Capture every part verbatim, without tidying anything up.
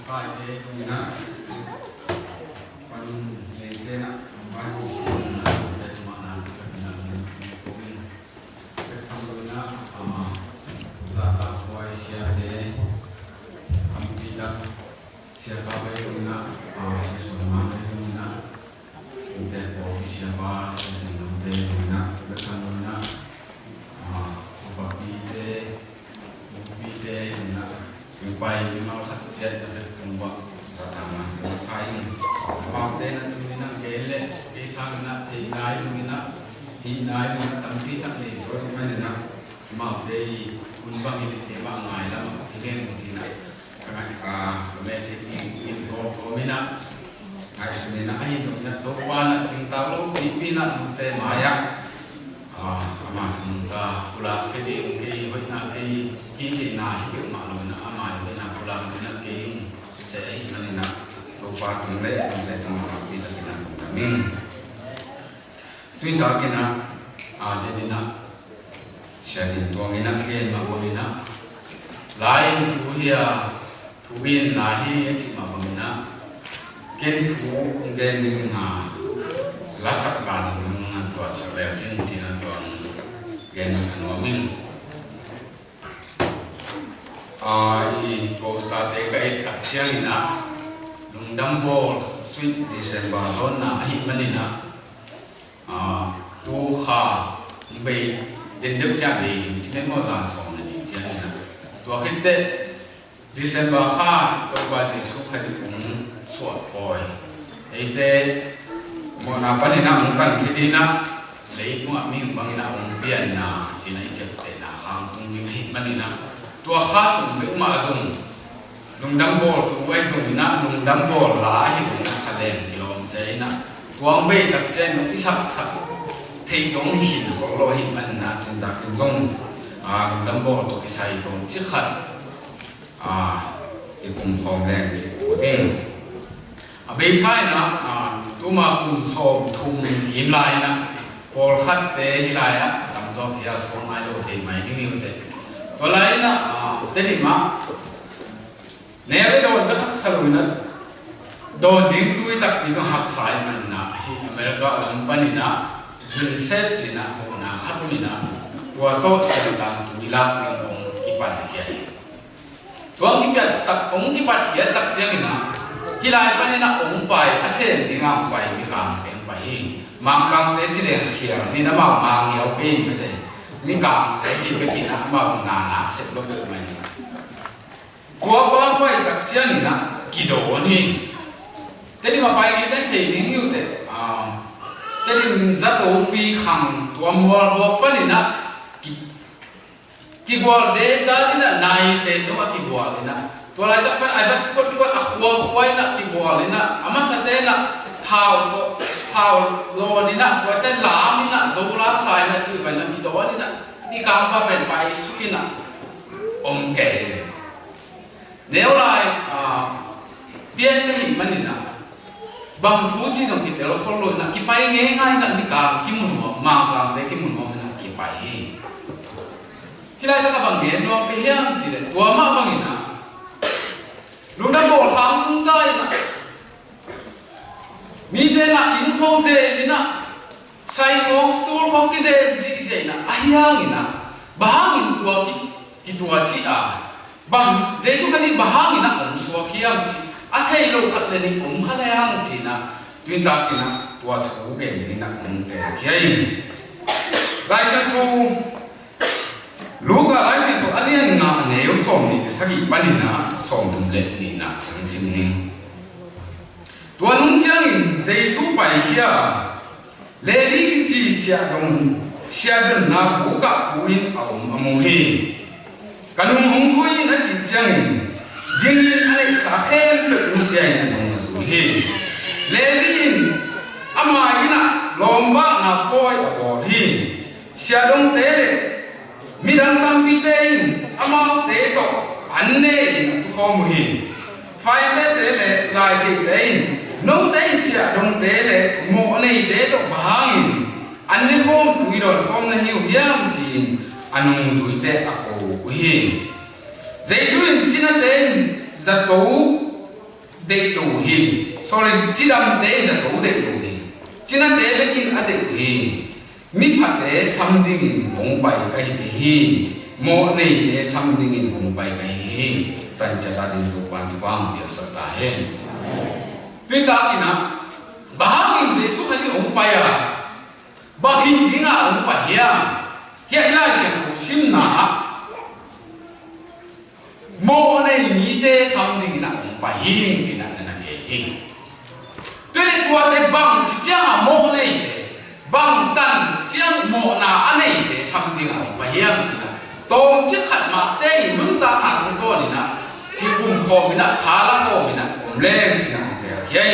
Paite tungah, pan leite na, Bible tungah, te tungah na, ka kina tungah, tungah, tungah, tungah, ah, zata huai siate, kampi tak, sia ka bai tungah, ah, sia sungah bai tungah, Ute pawl i siapa, sia zinate zong inah, bek tham lo inah, ah, upapite, upite zong inah, upai mimal khat ciat na bek tung bak, sa tang na, sa in. Amaute na tung inah, kei le, kei sang inah, theih nai tung inah, hih nai tung inah, tampi tak nei zaw inah, amaute i hun bangin kei mah ngai lam ah, hi leng tung inah. Ka ngai, ka message ding in ko ko mina. Ngai su mina ai zong ina Topa na cingtau lo pi pi na nute maya. Ah, ama thum ka pulak khe ding kei hoih na kei hi kei na hi peuh mah lo na ama hoih na pulak mina kei se ai na mina Topa tung le tung le tung ma pi ta mina tung ta min. Tui ta kina a de mina. Sia Din Tuang in a gen mah bangin ah, lai in thu hi a, thu in lai hi a cih mah bangin ah, ken thu kong gen ding a, lasak la ding thu ngan tuatsak leu cin cin a tuang gen masa nuam in. A, i poster te ka et tak ciangin ah, lungdam bawl, Sweet December lawnna ahih manin ah, Ah, tu kha bei den deuh ciang bei ding cih leh maw zan sawm na ding ciang ina. Tua khit teh December kha Topa Jesu Khazih hong suah pawi. Eite mawhna panin ah hong pan khit ina, leitungah mihing bangin ah hong pianna cih ina i ciaptehna kha hong tung ding ahih manin ah, tua kha sung deuh mah zong lungdam bawl thu ahi zongin ah, lungdam bawl la ahi zongin ah, sa leng kilawm se in ah, tuang bei tak ciang zong i saksak theih zong hi khin khol lo ahih manin ah, tun takin zong, ah, lungdam bawl tawh kisai tawm cik khat, ah, i kum khawm leng cik uh ding. A beisa in ah, ah, tuma kum sawm thum kim lai in ah, pawlkhatte hi lai ah, tam zawk hi a, suang ngai lo thei mai ding hi uh teh. Tua lai in ah, ah, Tedim ah, neu i dawn bek haksa lo in ah, dawn ding tui takpi zong haksa i man in ah, hi America lam pan in ah, Vincent ci in ah, mawhna khat om in ah, tua tawh siangtang tui lak ding hong i pan khia hi. Tua hong kipiat tak, hong kipat khiat tak ciangin ah, hih lai panin ah hong pai, a sem ding a hong pai, mikangte hong pai hi. Mangkangte ci leng khial ni na mau mang hiau kei in mete. Mikangte hi bekin ah amau nana a sem lo peuhmah hi. Tua pa pai tak ciangin ah, kidawn hi. Tedim a pai ngei ten thei ding hi uh teh. Ah, Tedim zatopi khang tua mual bawk panin ah, ki Kigual dek dal in ah, nai sen dong a kigual in ah. Tua laitak pan a zat kuatkuat a khuakhua in ah kigual in ah. A masate in ah thau tawh, thau lawn in ah, tuate lam in ah, zo la sa in ah, cih pai in ah, kidawn in ah. Mikangpa pen pai suk in ah. Om kei. Neu lai, ah, pian ka hih manin ah, bang thu ci zong kitel khol lo in ah, kipai ngeingai in ah, mikang kimu nuam, mangkangte kimu nuam in ah, kipai hi. Hih laitak a bang gen nuam ka hiam cih leh, tua mah bangin ah, lungdam bawl khang tung ta in ah, mite in ah inn khawng zem in ah, sai khawng, stool khawng kizem cih zem in ah, ahi hangin ah, bang hangin tua ki, kitua cih a, bang, Jesu Khazih bang hangin ah hong suak hiam cih a thei lo khat le nih om kha le hang ci in ah, tui takin ah tua thu gen in ah hong tel khia in. Lai Siangtho Luka Lai Siangtho a lian nga, a neu sawm nih le sagih panin ah sawm thum le nihna ciang sim ning. Tua nung ciangin Jesu paikhia Levi kici siahdong, siahdonna bukah tu-in a om a mu hi. Ka nung hong khui in a cih ciangin, dingin a neihsa khempeuh nusia in a nung a zui hi. Levi in ama inn ah lawmvakna pawi a bawl hi. Siahdongte le midang tampite in amaute tawh an ne in a tukhawm uh hi. Farisee-te le laitheite in, note in siahdongte le mawhneite tawh bang hangin an ne khawm, tui dawn khawm na hi uh hiam ci-in a nungzuite a ko uh hi. Jesu in cinate in zato deih lo hi. Sorry, cidamte zato deih lo hi. Cinate bekin a deih hi. Miphate sam dingin hong pai ka hi kei hi. Mawhneite sam dingin hong pai ka hi hi. Tancel a ding Topa'n thupha hong piaksak ta hen. Tuitakin ah, bang hangin Jesuh Khazih hong pai a, bang hi dingah hong pai hiam? Hiah i Lai Siangtho simna ah, mawhnei mite sam dingin ah hong pai hi, ci-in ah na gen hi. Tua leh tuate bang ci ciangah mawhneite, bang tan ciang mawhna a neite sam dingah hong pai hiam ci-in ah, tawmcik khat mahte i nuntakna tungtawnin ah kikum khawmin ah, thala khawmin ah om leng ci-in ah hong tel hi.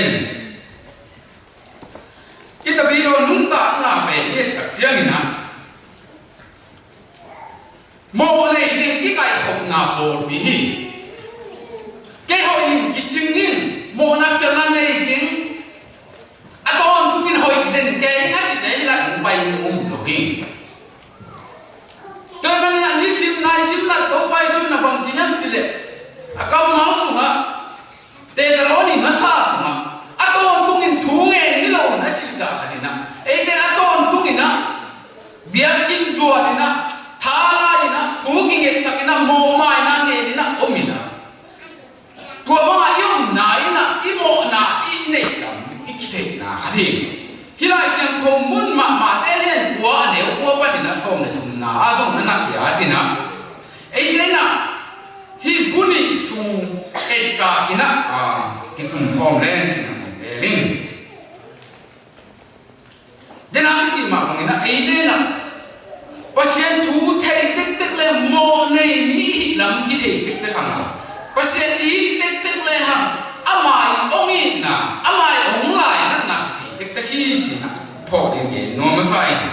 I Tabilo nuntakna pen i et tak ciangin ah, mawhnei teng kikaihkhopna pawlpi hi. Kei hoih in, kicing in, mawhna khialhna nei keng, a tawntungin hoih den kei ding a cite in ah hong pai ding om lo hi. Tua ahih manin ah nisim naisim in ah Topa Jesuh in ah bang ci hiam cih leh, a kammal sungah, Thesalonika masa sungah, a tawntungin thu ngen ni lo in a cih zah khat in ah, eite a tawntungin ah biakinn zuan in ah, thala in ah, thu kingetsak in ah, mawhmaina ngen in ah om in ah, tua bangah i omna in ah i mawhna i neih lam i kitheihna khat hi. Hih Lai Siangtho mun mahmahte lian kua, a neu kua panin ah sawm le thumna ah zong na na kiat in ah, eite in ah hih bu nih sung etkak in ah, ah, kikum khawm leng ci-in ah hong tel ing. Denah i cih mah bangin ah, eite in ah Pasian thu thei tektek le mawhnei mi i hih lam kithei tektek hang a, Pasian i it tektek le hang, ama i hong itna, ama i hong lainatna kithei tektek hi ci-in ah phawk ding gen nuam masa ing.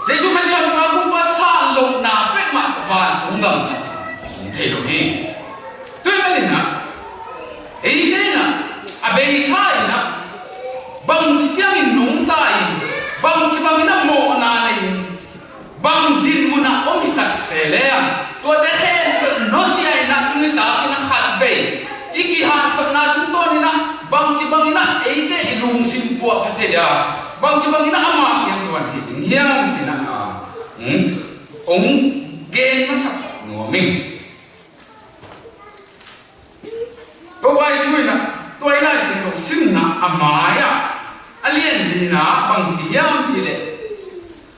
Jesuh Khazih a hong pai kumpa san lohna pek mah vantung gam khat hong thei lo hi. Tua ahih manin ah, eite in ah a beisa in ah bangci ciangin nungta in, bangci bangin ah mawhna nei in, bang dinmun ah om i tak se leng, tuate khempeuh nusia in ah tuni takin ah khatvei i kihanthawnna tungtawnin ah bangci bangin ah eite i lungsim puahpha thei a, bangci bangin ah ama kiang zuan thei ding hiam ci-in ah, hmm, hong gen masak nuam ing. Topa Jesuh in ah tua i Lai Siangtho simna a mai-ah a lian lina bang ci hiam cih leh,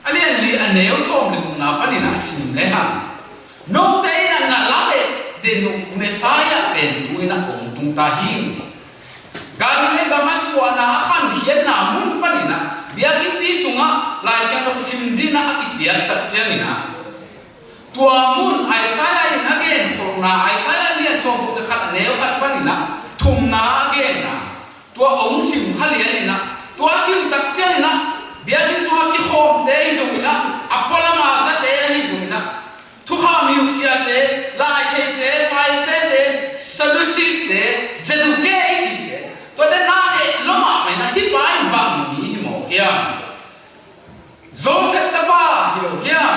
a lian li a neu sawm le gukna panin ah sim le hang, note in ah na lamet den uh Messiah pen tu-in ah hong tung ta hi, ci. Galilee gam a suahna a khankhiatna mun panin ah biakinnpi sungah Lai Siangtho sim dingin ah a kipiak tak ciangin ah, tua mun Isaiah in a genkholhna, Isaiah lian sawmguk le khat a neu khat panin ah thumna a genna, tua hong sim kha lianin ah, tua sim tak ciangin ah biakinn sungah kikhawmte ahi zongin ah, a pualam a zate ahi zongin ah, thukham hilh siate, laitheite, Pharisaite, Sadduceeste, Sadducee i cihte, tuate na kheh lua mahmah in ah, hih pa in bang mi hi mawk hiam? Joseph tapa hi lo hiam?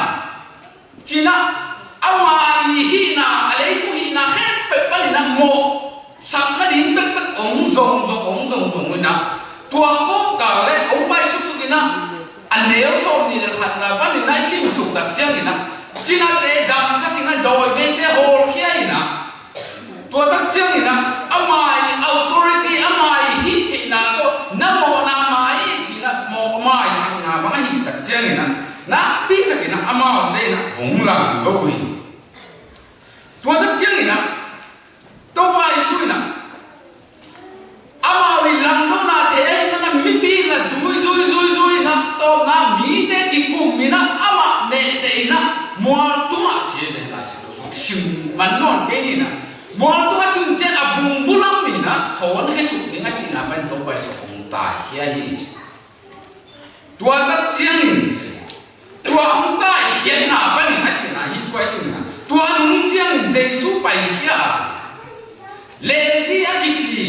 Ci-in ah ama i hihna, a leitung hihna khempeuh panin ah mawhsak nading pekpek hong zong zong, hong zong zong in ah, tua kawmkal le hong pai suksuk in ah, a neu sawmnih le khatna panin ah i simsuk tak ciangin ah, cinate damsak in ah, dawi veite hawlkhia in ah, tua tak ciangin ah ama i authority, ama i hih theihna tawh na mawhna mai ci-in ah mawh maisakna bang ahih tak ciangin ah, nakpi takin ah amaute in ah hong lang lo hi. Tua tak ciangin ah Topa Jesuh in ah amau i langdona thei ahih manin ah mipi in ah zui zui zui zui in ah, tawpna mite kikum in ah amah nehteh in ah mual tungah, ci-in ah sim man nawn kei ni in ah, mual tungah tun ciang a bung bulam in ah sawn khesuk ding a cihna panin Topa Jesuh hong taikhia hi, ci. Tua tak ciangin, tua hong taikhiatna panin a cihna hi, tua i simna, tua nung ciangin Jesuh paikhia a, Levi a kici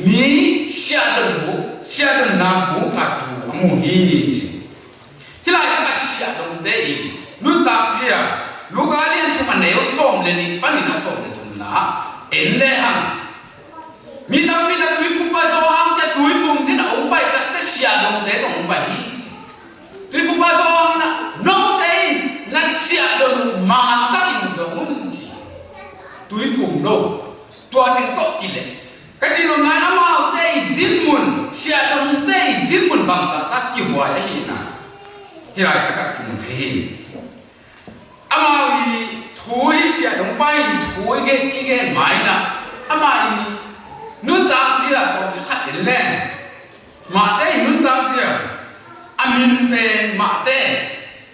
mi siahdon buk, siahdonna buk ah tu a mu hi, ci. Hih laitak a siahdonte i nuntakzia Luka lian thum a neu sawm le nih panin a sawm le thumna en le hang, Mi tampi tak Tuiphumpa Johan te Tuiphum din a hong pai tak te siahdongte zong hong pai hi ci. Tuiphumpa Johan in a note in na siahdong uh man takin dong un ci. Tuiphum lo. Tua teng tawh kileh ka cih lo ngai amaute i dinmun, siahdongte i dinmun bangzah tak kihuai ahihna hih laitakah kimu thei hi. Amau i thu i siahdongpa in thu i gen, i gen ma in a, amah i nuntak zia tawh khat in leng, mahte i nuntak zia a min pen mahte,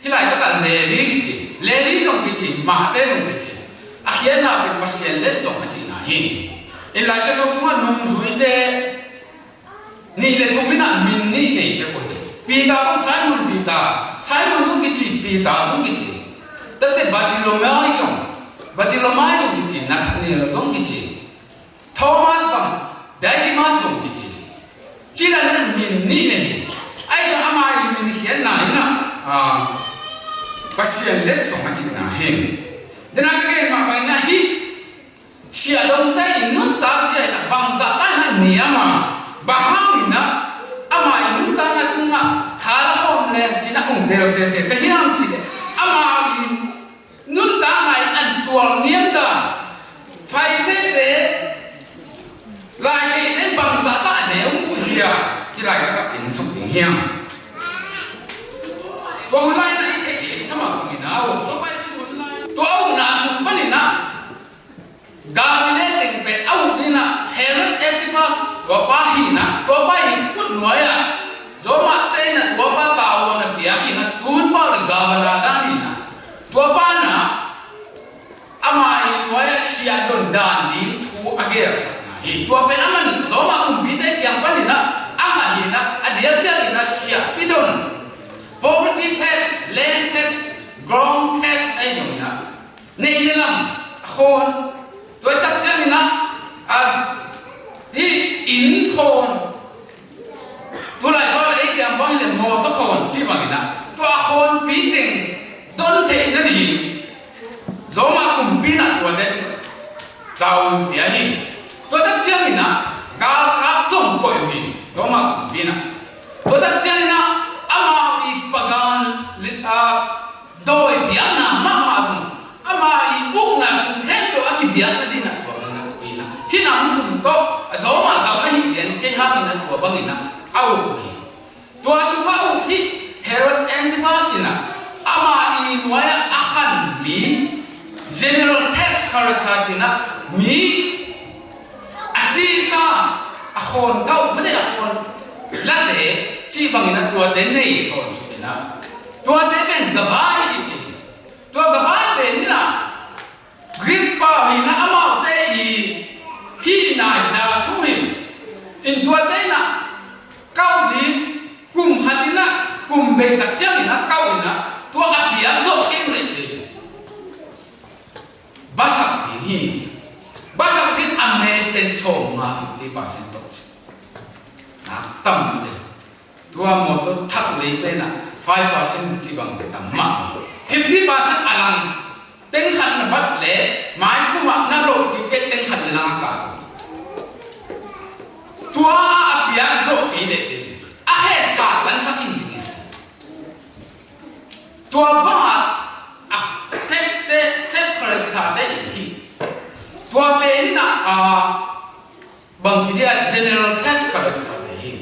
hih laitakah Levi kici, Levi zong kici, mahte zong kici. A khiatna pen Pasian letsong a cihna hi. I Lai Siangtho sungah nungzuite nih le thum in a min nih nei pek uh hi. Peter zong Simon Peter, Simon zong kici, Peter zong kici. Tate Bartholomew zong, Bartholomew zong kici, Nathanael zong kici. Thomas bang, Didymus zong kici. Ci dan in min nih nei hi. Ahi zong ama i min khiatna in a, ah, Pasian letsong a cihna hi. Dena ka gen mah bang in a hih siahdongte i nuntak zia in a bangzah tak in a niam a, bang hang in a ama i nuntakna tungah tha la khawm leng ci in a hong tel sese ka hiam cih leh, ama i nuntakna in an tual niam dan, Farisee-te lai theihte bangzah tak a ne hong uh zia hih laitakah en suk ding hiam? Tua hun lai in a i theih leh i sa mah bangin a, tua a ukna sung panin a Galilee teng pen a uk in a Herod Antipas tua pa hi in a, tua pa i khut nuai ah Rome-te in a tua pa tavuan a piak in a, tun pau le governor dan hi in a, tua pa in a ama i nuai ah siahdon dan ding thu a gelsakna hi. Tua pen a man Rome kumpite kiang panin a a ngah hi in a, a diakdiak in a siahpi don, property tax, land tax, ground tax ahi zong in a neih le lam a khawn. Tua i tak ciangin a, a, hih inn khawn. Tulai pau le ei kiang bang hi le mawtaw khawn cih bangin a, tua a khawnpi teng don theih nading Rome kumpi in a tuate tau pia hi. Tua tak ciangin a galkap zong koih uh hi Rome kumpi in a. Tua tak ciangin a amau i pagan, ah, dawi biakna mahmah zong ama i ukna sung khempeuh a kibiakna ding a tua bangin a uk in a, hih nam thum tawh a Rome gam ahi pian kei hangin a tua bangin a a uk uh hi. Tua sungah a uk hih Herod Antipas in a ama i nuai ah a khan mi, general tax collector ci in a, mi a cisa, a khawn kau, mate a khawn late cih bangin a tuate nei sawn suk in a, tuate pen Gabbai kici. Tua Gabbai pen in a Greek pau hi in a, amaute i hihna za thu hi in, tuate in a kau ding, kum khat in a kum bei tak ciangin a kau in a, tua a piak zawh khin leh ci. Basak ding hi ci. Basak ding a me pen sawm nga, fifty percent tawh ci. Nak tam le. Tua mawtaw thak lei pen a five percent ci bang tam mah. Fifty percent a lang teng khat na bat le mai pum ah na loh kik kei, teng khat le lang a kah tu. Tua a piak zawh kei leh ci. A khe sa lan sak in ci. Tua bang a, a, te, te, te, te, te, te, te, te, te, tua pen in a, a, bangci dia general tax collector te hi.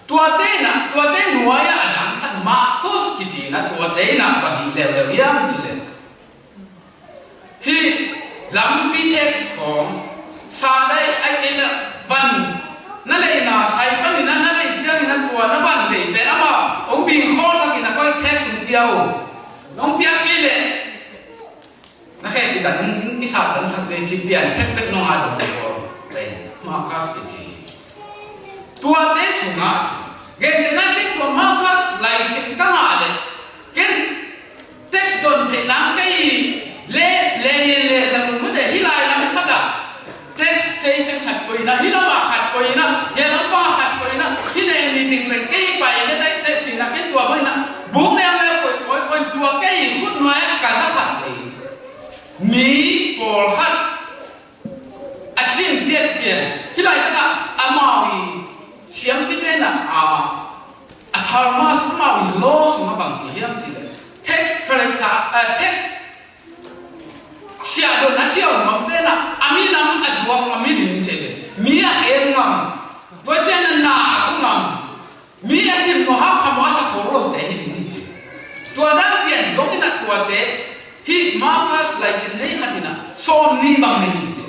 Tuate in a, tuate nuai ah a dang khat Malchus kici in a, tuate in a bang hi leuleu hiam ci leh, hih lampi tax khawng, sa dai ai kei na van na leina sai panin a na lei ciangin a tua na van lei pen amah hong bing khawlsak in a koi tax hong pia uh. Hong pia kei leh na khe kitan hong kisat dan sak ve ci pian pekpek nong a dong ko le Malchus kici. Tuate sungah ci. Gentehna ken tua Malchus laisim ka ngah leh ken tax don theih nang kei le, le, le, le, le, mate hih lai lam khat ah tax station khat koih in a, hih lamah khat koih in a, hih lampang khat koih in a, hih ne meeting pen kei pai ne taih teh ci in a, kei tua koih in a, buk leuleu koih, koih, koih, tua kei khut nuai ah ka za khat lei. Mi pawlkhat a cin liat pian. Hih laitakah amau i siampite na a, a thalmas amau i law sungah bang ci hiam cih leh, tax collector, a, tax siahdonna siahuam te na a minam a zuak ngam hi ding ci leh, mi a hel ngam, tua ciang na na a ku ngam, mi a sim mawh, hau kha mawh, a sa kho lote hi ding hi ci. Tua dan pian zong in a tuate hih Marcus laisin nei khat in a sawmnih bang nei hi ci.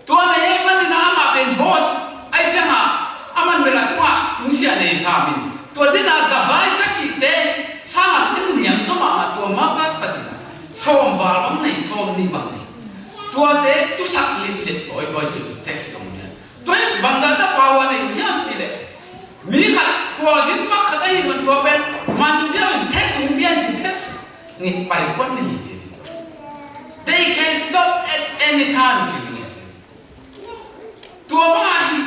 Tua nei ahih manin a amah pen boss ahih ciangin a man bel a tungah tungsiah nei sam in, tua din a gabai ka cihte sangin a sim niam zaw mahmah tua Marcus khat in a sawm val bang nei, sawmnih bang nei. Tuate tusak litlet kawikawi ci, tax dong lian. Tua in bangzah ta power nei uh hiam cih leh, mi khat khualzin pak khat ahih man tua pen man ziau in tax hong pia in ci, tax ngeih pai khol ni hi ci. They can stop at any time ci nge. Tua bang ahi,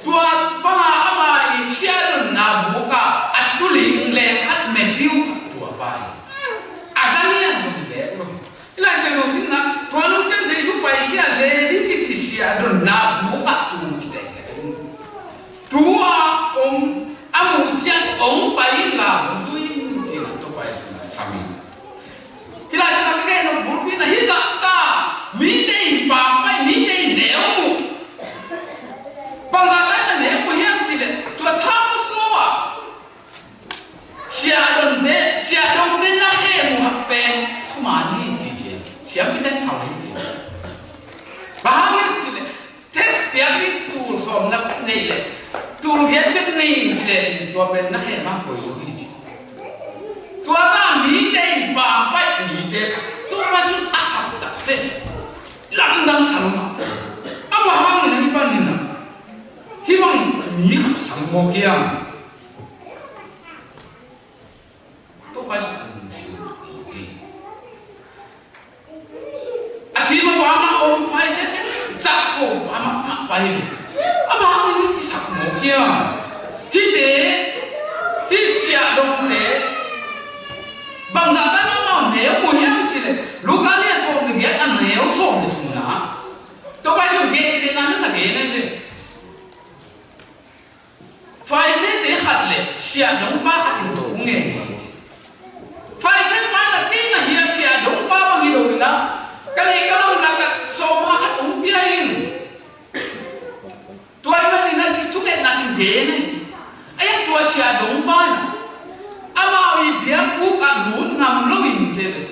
tua bang a ama i siahdonna buk ah a tuling leng khat Matthew tua pa hi. A zang hiam tua hi bek lo. Hih Lai Siangtho simna, tua nung ciang Jesu paikhia le ding kici siahdonna buk ah tung ci te. Tua om a muh ciang ong pai inla hong zui in ci-in a Topa Jesu na sam hi. Hih lai tungah ka gen nop bulpi na hih zah ta, mite in pampai, mite in neu muh. Bangzah ta in a neu muh hiam cih leh, tua Thomas More ah siahdonte, siahdongte na khem uh hak pen thuman hi ci ci. Siampite in phal hi ci. Bang hang hiam cih leh, tax piak ding tul sawm na nei leh tul giat bek nei in ci leh ci, tua pen na khem a koi lo hi ci. Tua na mite in pampai, mite tua pa cun a sap tak pen lamdang sang mah. A bang hangin a hih panin a hih bang mi khat sang mawk hiam? Topa Jesuh a lungsim hi. A kim a pam a om Pharisee te zah ko pam a mah pai. A bang hangin hih ci sak mawk hiam? Hihte, hih siahdongte bangzah ta in amau neu muh hiam cih leh, Luka lian sawm le giat a neu sawm le thumna ah Topa Jesuh gen te na na gen ve. Pharisee-te khat le siahdongpa khat in thu ngen hi ci. Pharisee pa in a, kei na hi a, siahdongpa bang hi lo in a, ka neih ka lawh lak ah sawm a khat hong pia in. Tua ahih manin a ci thungetna in gen hi. A, tua siahdongpa in a, amau i biakbuk ah lut ngam lo in ci ve.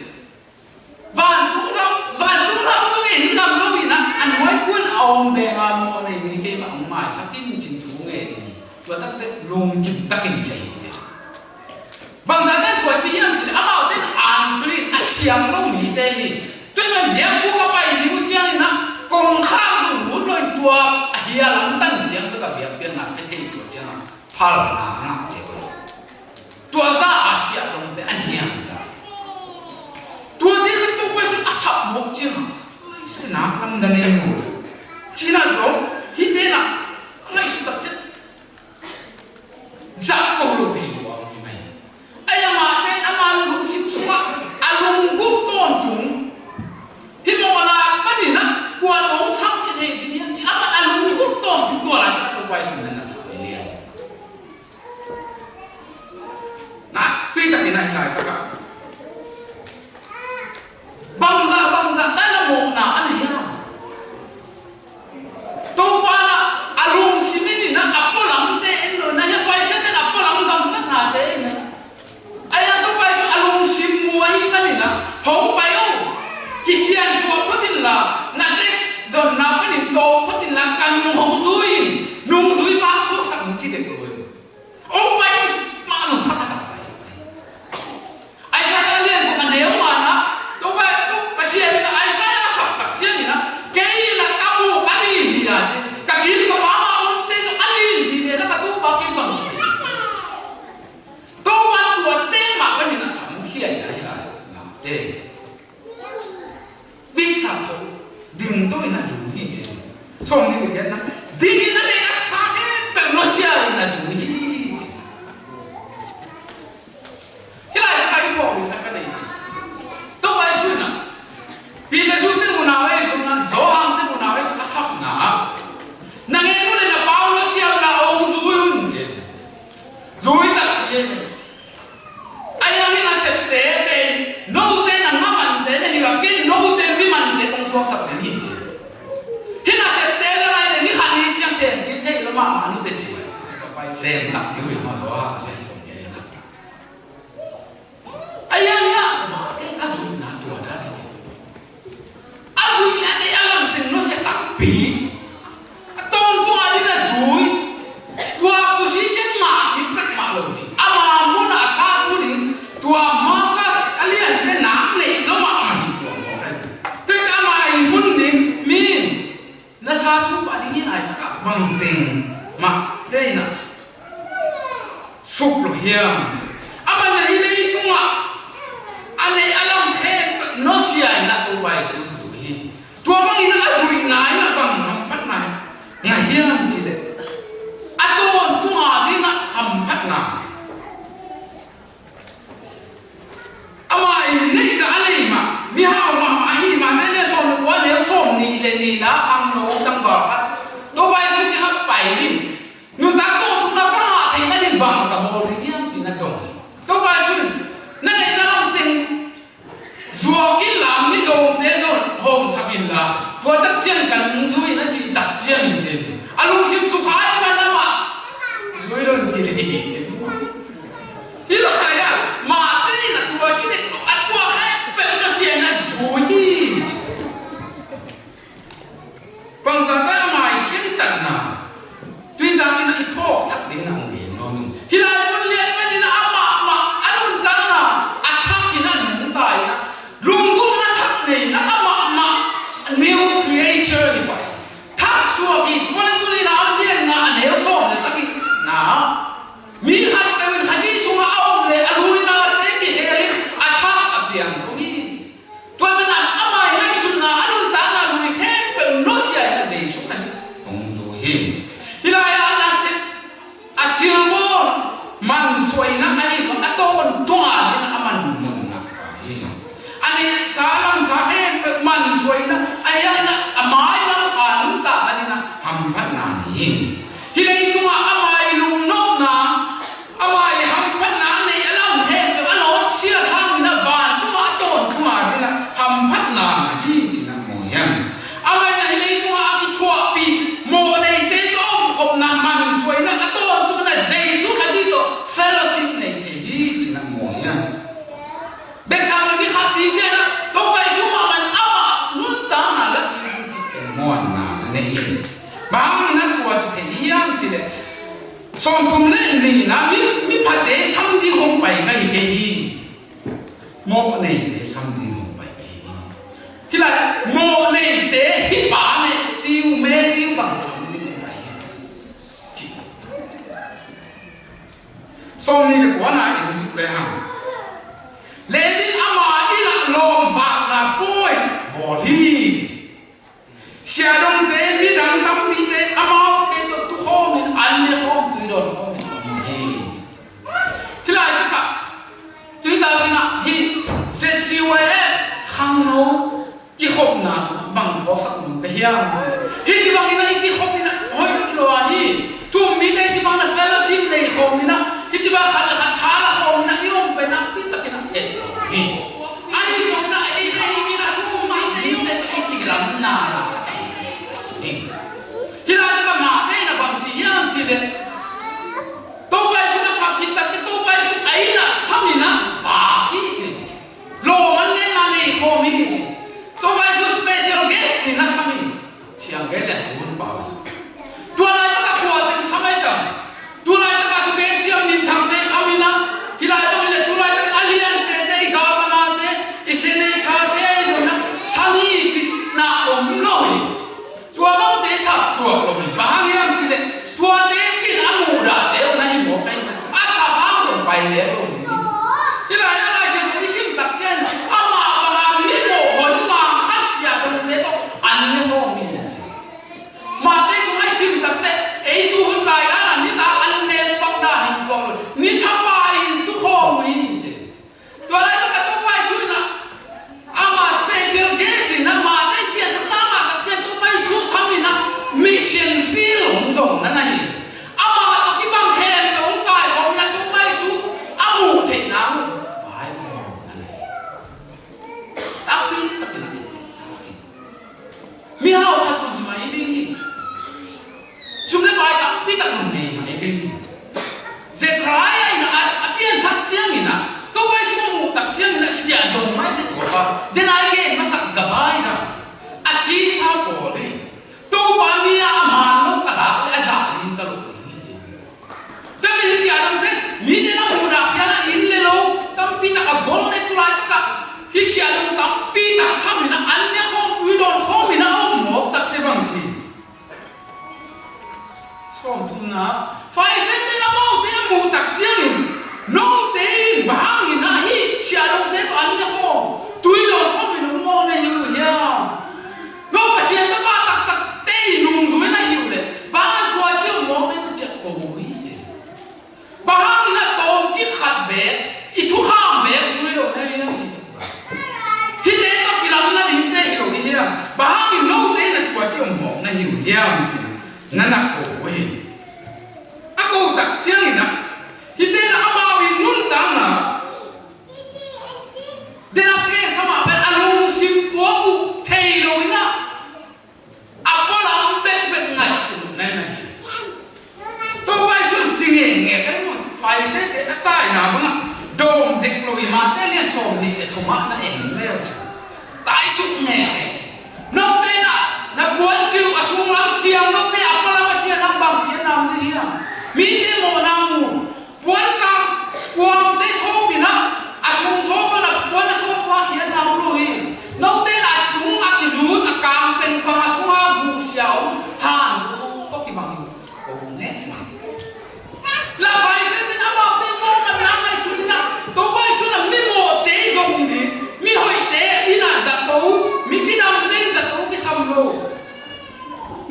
Vantung ram, vantung ram tung en ngam lo in a, a nuai kuan a om deng a mawh nei mi keimah hong maisak in ci-in thu ngen in, tua takte lungkim takin ci hi. Bangzah in tua ci hiam cih leh, amaute in a unclean, a siang lo mite hi. Tua ahih manin biakbuk a pai ding uh ciangin a, kongkhak zong lut lo in, tua a hia lamdang ciang bek a biakpiakna pia thei, tua ciang a phalna ngah thei uh hi. Tua zah a siahdongte a niam ta. Tuate khat Topa Jesuh a sap mawk ciang a, "Sinak lamdang ei maw?" ci-in a dong, hihte in a ngaihsut tak ciang zah ko lo thei lua hi mai. Ahi, amahte in ama lungsim sungah a lunggulh tawntung, hih mawhna panin a kua hong samkhia thei ding hiam ci, amah a lunggulh tawntung, tua lai-ah Topa Jesuh in a na sap lian. Nakpi takin a, hih laitakah bangzah, bangzah ta in a mawhna a nei hiam? Topa in a, a lungsim in a, a pualamte in lo in a, hih Pharisee-te in a pualam gamtatnate in a, ahi a, Topa Jesuh a lungsim mu ahih manin a, "Hong pai o, kisiansuah phot inla, na tax donna panin to phot inla, ka nung hong zui in, nungzuipa suaksak in," ci dek lo hi. Hong pai in, mah zong thakhat a pai. Isaiah lian khat a neu man a, Topa, Topa Pasian in a Isaiah a sap tak ciangin a, "Kei in a ka muk a nin hi a," ci, "ka gil ka pam a omte zong a nin hi ve, na ka Topa kei bang hi." Topa in tuate mah panin a samkhia in a, hih lai-ah nakte. Visa tho, ding to in a zui hi ci. Sawm nih le giatna, ding in a, ding a sa khempeuh nusia in a zui hi ci. Hih lai-ah ka i phawk in a ka nei hi. Topa Jesuh in a, Peter zute unau ei zong a, Johan te a nu te ci vai. Sen tak piu in ma zo ha le so ke. A yang ya ma te a zui na tua da ni. A zui na te a lam teng no se tak pi. A ton tua din a zui. Tua position ma ki pek ma lo ni. A ma mun a sa tu din. Tua ma ka a lian te nam le lo ma ma hi tua mo. Te ka ma i mun ni min. Na sa thu pah ding in ai taka bang teng mah te in a suk lo hiam? A man a hi leitungah a lei a lam khempeuh nusia in a Topa Jesuh zui hi. Tua bangin a zuihna in a bang hamphatna ngah hiam cih leh a tawntung a ding a hamphatna. Amah in neihzah a nei mah, mihau mahmah ahi mah, Mate lian sawm le kua, neu sawmnih le nihna, khangno tangval khat Topa Jesuh kiangah pai ding. Nuntak tawh tungna bangah theihna ding bang ka bawl ding hiam ci-in a dong. Topa Jesuh in na neihna lam teng zuak inla, mizawngte zong hawmsak inla, tua tak ciang kan zui in a cih tak ciang in ci. A lungsim sukha ahih man amah zui lo in kilei hi ci. Hi lai ah, Mate in a tua kinek lo, a tua khempeuh nusia in a zui hi. Bangzah ta amah i khentatna, tuitak in a i phawk thak ding in a hong gen nuam ing. Hi lai mun lian pen in a amah mah a nuntakna, a thak in a nungta in a, lunggulhna thak nei in a amah mah new creature hi pah hi. Thak suak hi, tua le tuni in a a lianna a neu sawm le sagihna. Mi khat peuh in Khazih sungah a om leh a luinate kikhel in a thak a piang zo hi ci. Tua manin amah i ngaihsutna a nuntakna lui khempeuh nusia in a Jesuh Khazih hong zui hi. Hi lai ah na sep a silbawl mansuaina ahi zong a tawntung a ding a man mun ngah hi. A neihsa a lamsa khempeuh mansuaina ahi hangin a mailam kha nuntakna ding a hamphatna nei hi. Hih leitungah amah i lungnopna, amah i hamphatna a neih a lam khempeuh a nawtsiat hangin a vancung ah a tawntung a ding a hamphatna ngah hi ci-in a mu hi. Amah in a hih leitungah a kithuahpih mawhneite tawh a omkhopna mansuaina a tawntung a Jesuh Khazih tawh fellowship nei thei hi ci-in a mu hi. Bek tham lo ni khat ding ciang a, Topa Jesuh mahmah in amah nuntakna la ding cih pen muanna na nei hi. Bang hangin a tua ci thei hiam cih leh, sawmthum le nihna mi, miphate sam ding hong pai ka hi kei hi. Mawhneite sam ding hong pai ka hi hi. Hi lai ah mawhneite hih pa Matthew, Matthew bang sam ding hong pai hi. Ci. Sawmnih le kuana en suk le hang. Levi in ama inn ah lawm bakna pawi bawl hi ci. Siahdongte, midang tampite, amaute tawh tukhawmin an ne khawm, tui dawn khawmin om hi ci. Hih laitakah tuitak in ah hih Z C Y F khangno kikhopna sungah bang phawksak nuam ka hiam cih leh, hih ci bangin ah i kikhop in ah hoih lo a hi. Thu-um mite hih ci bangin ah fellowship nei khawm in ah, hih ci bang khat le khat tha la khawm in ah i om pen nakpi takin ah et lo hi. Ahi zongin ah ei, ei, ei, ei, thu-um mite i om pen i kilamna hi. Hih lai takah Mate in ah bang ci hiam cih leh, Topa Jesuh a sap khit takteh Topa Jesuh a inn ah sam in ah vak hi ci. Lawm an ne a nei khawm hi ci. Topa Jesuh special guest in a sam hi. Siam kei leh hun pau. Tua laitak a kua teng sam ahi tam? Tu laitak a thugen siam minthangte sam in ah, hih laitak hi leh tu laitak a lianpente, i governor-te, i senator-te ahi zongin ah sam hi cihna om lo hi. Tua bangte sap tuak lo hi. Bang hang hiam cih leh tuate in a muhdahte uh na hi mawk ahi. A sap hang zong pai lel lo hi. Hih lai a Lai Siangtho i sim tak ciang amah bang a mi mawh hon mang khat siahdongte tawh an ne khawm hi. Mate sung a i sim takteh ei tu hun lai dan a nitak an ne bang dan hi tuak lo hi. Ni thapa in tu khawm uh hi ci. Tua laitak a Topa Jesuh in ah amah special guest in ah Mate pianthakna ngah tak ciang Topa Jesuh sam in ah mission field hong zong na na hi. Amah tawh kibang khempeuh hong kaikhawm in ah Topa Jesuh a muh theih nang uh vai hong na na hi. Takpi takin ah mihau khat zong hi mai ding hi. Sum le pai tampi tak Denai gen masak gabai na a cisa pawl hi. Topa mi a man lo ka lak le a zah lim ka lo hi ci. Tua min siahdamte mite na muhna piala inn le lo tampi tak a gol ne tulai taka hi siahdam tampi tak sam ina an nia khawm tui dawn khawm ina om mawk takte bang ci. Sawmthumna, Farisee-te in amaute a muh tak ciangin note in bang hangin ahi siahdamte tawh an nia khawm tui dawn khawm in om mawk na hi uh hiam? No Pasian tapa taktakte i nungzui na hi uh leh bang hang tua ci om mawk na hi uh ciah ko uh hi ci. Bang hangin a tawmcik khat beek i thukham beek zui lo na hiam ci. Hihte tawh kilamna dingte hi lo hi hiam? Bang hangin note na tua ci om mawk na hi uh hiam ci na na ko uh hi. A ko tak ciangin ah hihte na amau i nuntakna denam ke sama pen a lungsim puak uh thei lo in ah a pualam bekbek ngaihsut na hi. Topa Jesu'n ci ngekngek a hi maw, Farisee-te a taina bangah dawm dek lo hi. Matthai lian sawmnih le thumna en leu taisuk ngekngek. Note na na puansilh uh a sunglam siang lo pe a pualam a siang lam bang khiatna om ding hiam? Mite mawhna mu puan kang puangte sawp in ah a sung sawp a na puan a sawp a khiatna om lo hi. Note na a tung a kizut a kang peng pang a sungah muhsia om han ko kibang hi. Ko ne la Farisee-te in amaute mawhna ngaihsun in ah Topa Jesu'n ah mi mawhte zong hi, mi hoihte in ah zato, mi cidamte in zato kisam lo.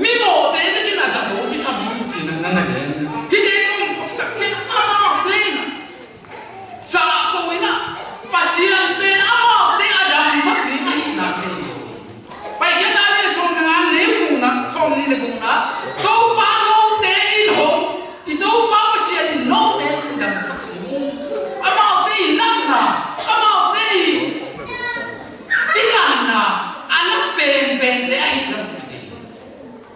Mi mawhte bek in ah zato kisam lo ci na na na gen. Hihte kong khop tak ciang amaute in ah zahko in ah Pasian pen amaute a damsak ding ahihna thei lo. Paikhiatna lian sawm le nga, neu gukna, sawmnih le gukna, Topa note in hong, i Topa Pasian in note in damsak ding. Amaute i natna, amaute i cinatna a na penpente ahi lam thei.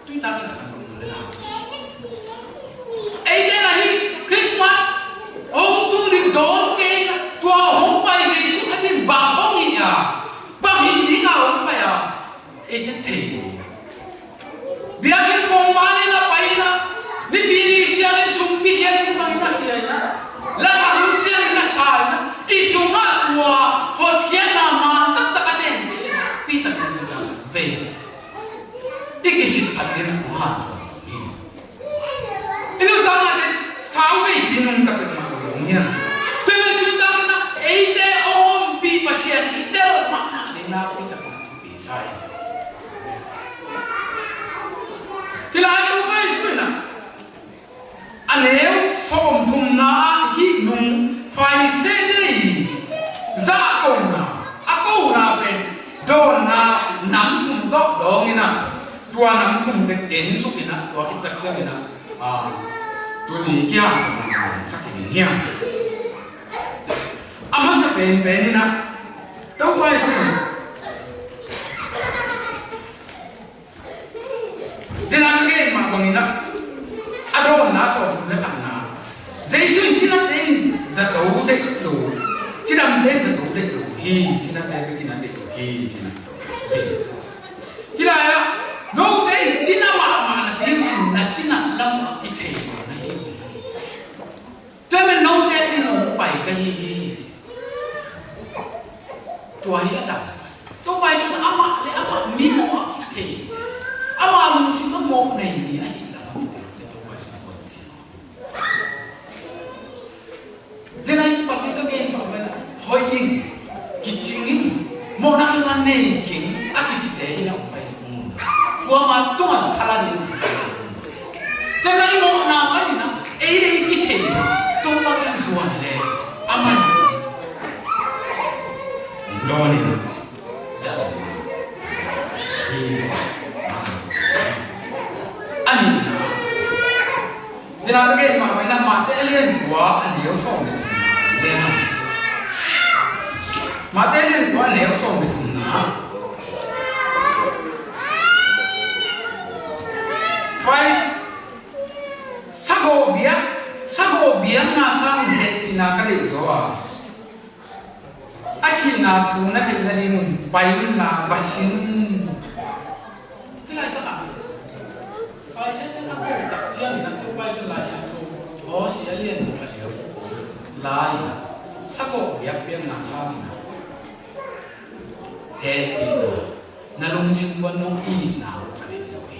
Tui tak in a kan bang le la. Eite na hi Christmas hong tung ding dawn kei na tua hong pai Jesu a ding bang hong hi a bang hi ding a hong pai a eite thei. Biakinn pongman in a pai na nipi ni sial in sumpi khiat ding bang in a khia in a la sa ding ciang in a sa in a i sungah tua hotkhiatna man taktak a ten kei in a pi tak in a vei. I kisitphat ding a hanthawn hi. I nuntakna te sau veipi nuntak ding mah zong hi a. Tua i nuntakna eite a ompih Pasian i tel mahmah ding na pi tak mah thupi sa hi. Hi lai Topa Jesu in a A neu sawmthumna ah hih nung Farisee-te i zahkona a kona pen dawnna nam thum tawh dawng in a, tua nam thum teng en suk in a, tua khit tak ciang in a, a, tuni kiang sak hi ding hiam? A masa penpen in a Topa Jesu in Dena ka gen mah bangin ah a dawnna sawmthum le khatna Jesu in cinate in zato deih lo, cidamte in zato deih lo hi, cinate bek in a deih lo hi, cina. Hi lai ah note in cina mahmah na hi uh in na cina lam ah kithei lo na hi uh hi. Tua men note in hong pai ka hi hi. Tua hi a dang. Topa Jesu amah le amah mimawh a kithei. Amah lungsim a mawh nei mi ahi lam a kithei. Topa Jesu a kithei. Denai pati ka gen pa mena hoih in, kicing in, mawhna khat a nei keng a kicite in a hong pai. Kuama tungah thala ding. Tua nai mawhna panin ah ei le ei kithei Topa pen zuan le a man. Dawn in ah. A nihna. Dena ka gen mah bangin ah Matthai a lian kua a neu sawm le thumna. Matthai a lian kua a neu sawm le thumna. Fai sagawh biak, sagawh biakna sangin hehpihna ka deih zaw a. A cihna thu na theih nadingun pai unla va sin. Hih laitakah Pharisee-te a ko tak ciangin a Topa Jesu Lai Siangtho Hosea lian lai-in sakawh biakpiakna sangin hehpihna, na lungsim pan nong itna uh ka neih zo hi.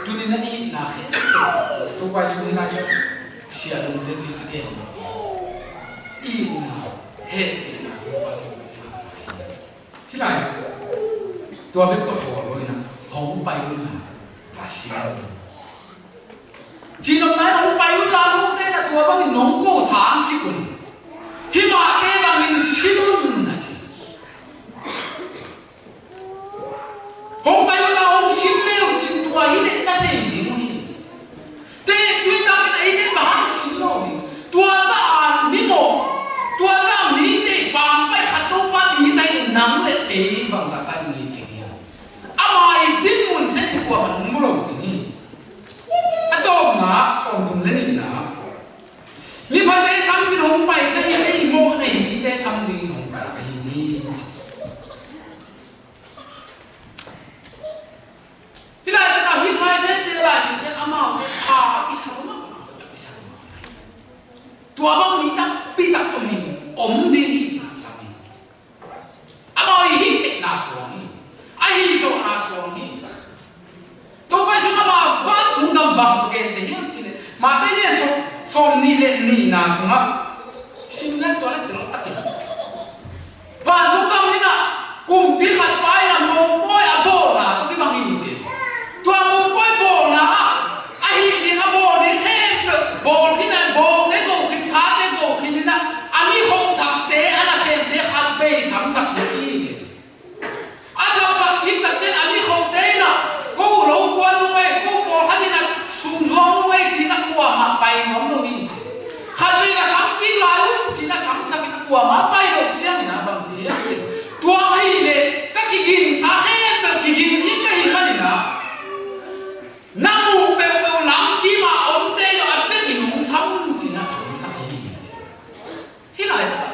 Tuni-in a itna khempeuh Topa Jesu hih lai-ah siah lungte tui ka gen. Itna, hehpihna Topa Jesu hih lai-ah tua bek tawh khawl lo-in ah hong pai unla va sin. Cihnopna-in hong pai unla, note na tua bangin nong ko sangsik un. Hih mahte bangin sin un a ci. Hong pai unla hong sin le uh cin tua hi leh na thei ding uh hi. Te tuitakin eite bang hang sin lo ding. Tua zah a mimawh, tua zah a mite pampai khat Topa i zah in nang le kei bangzah ta ding hi kei hiam? Ama i dinmun seh kuamah nung mu lo ding hi. A tawpna sawmthum le nihna. Miphate sam dingin hong pai ka hi, ei mawhnei mite sam dingin hong pai ka hi ni. Hih lai takah hih Pharisee-te lai dingte amaute tha a kisa lo mah, a kisa lo mah. Tua bang mi tampi tak om hi, om ding hi ci-in a tam hi. Amau i hih theihna suang hi. A hih zawhna suang hi. Topa Jesu in ama vantung gam bang tawh gente hiam cih leh, Matthai lian sawm, sawmnih le nihna sungah, simna tua na tel takin, vantung gam in ah kumpi khat pa in ah mopawi a bawlna tawh kibang hi ci. Tua mopawi bawlna ah a hih ding a bawl ding khempeuh bawl khin a, bawngte go khin, sate go khin in ah a mi khosakte, a nasemte khat vei samsak ding hi ci. A sapsak khit tak ciang a mi khote in ah, ko lo kuan nung ei, ko pawlkhat in ah sum zuang nung ei ci-in ah kuamah pai nuam lo hi ci. Khat vei ka sam kik lai un ci-in ah samsak in ah kuamah pai lo ciangin ah bang ci hiam cih leh, tua ahih leh ka kiginsa khempeuh kigin khin ka hih manin ah, na muh peuhpeuh lamkim a omte in ah a vekin hong sam un ci-in ah samsak hi ci. Hih laitakah,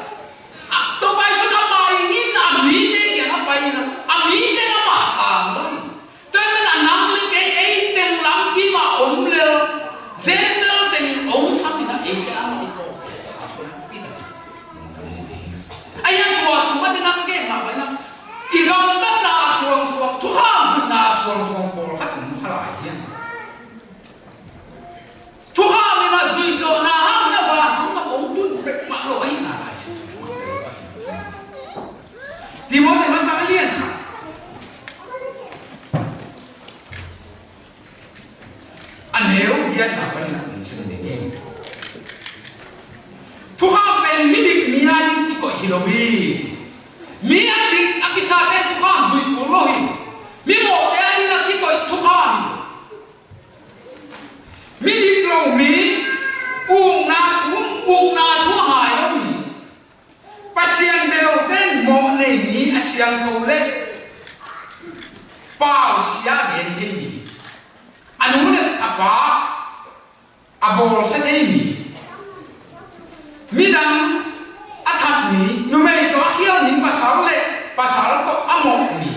a, Topa Jesu in ama inn in a mite kiangah pai in a, a mite amah sang lo hi. Tua ahih manin a nang le kei, ei teng lamkim a om lel, Gentile teng hong sam in a, eite amah i kawk. Ahi hang tua sungah te nang gen mah bang in a, i gamtatna a suangsuang, thukham zuihna a suangsuang pawlkhat om kha lai hi hang. Thukham in a zuih zawhna hang in a van hang a hong tun peuhmah lo ahihna Lai Siangtho in hong tel. Timoti masa a lian khat, a neu giatna panin ah hong sim ding hi. Thukham pen midik mi a ding kikoih hi lo hi. Mi a dik a kisate thukham zuih kul lo hi. Mimawhte a ding a kikoih thukham hi. Midik lo mi, ukna thu, ukna thu a ngai lo mi, Pasian bia lote in mawhnei mi, a siangtho le pausia a gen thei mi, a nu le a pa a bawlsia thei mi, midang a that mi, numei tawh a khial mi, pasal le pasal tawh a mawh mi,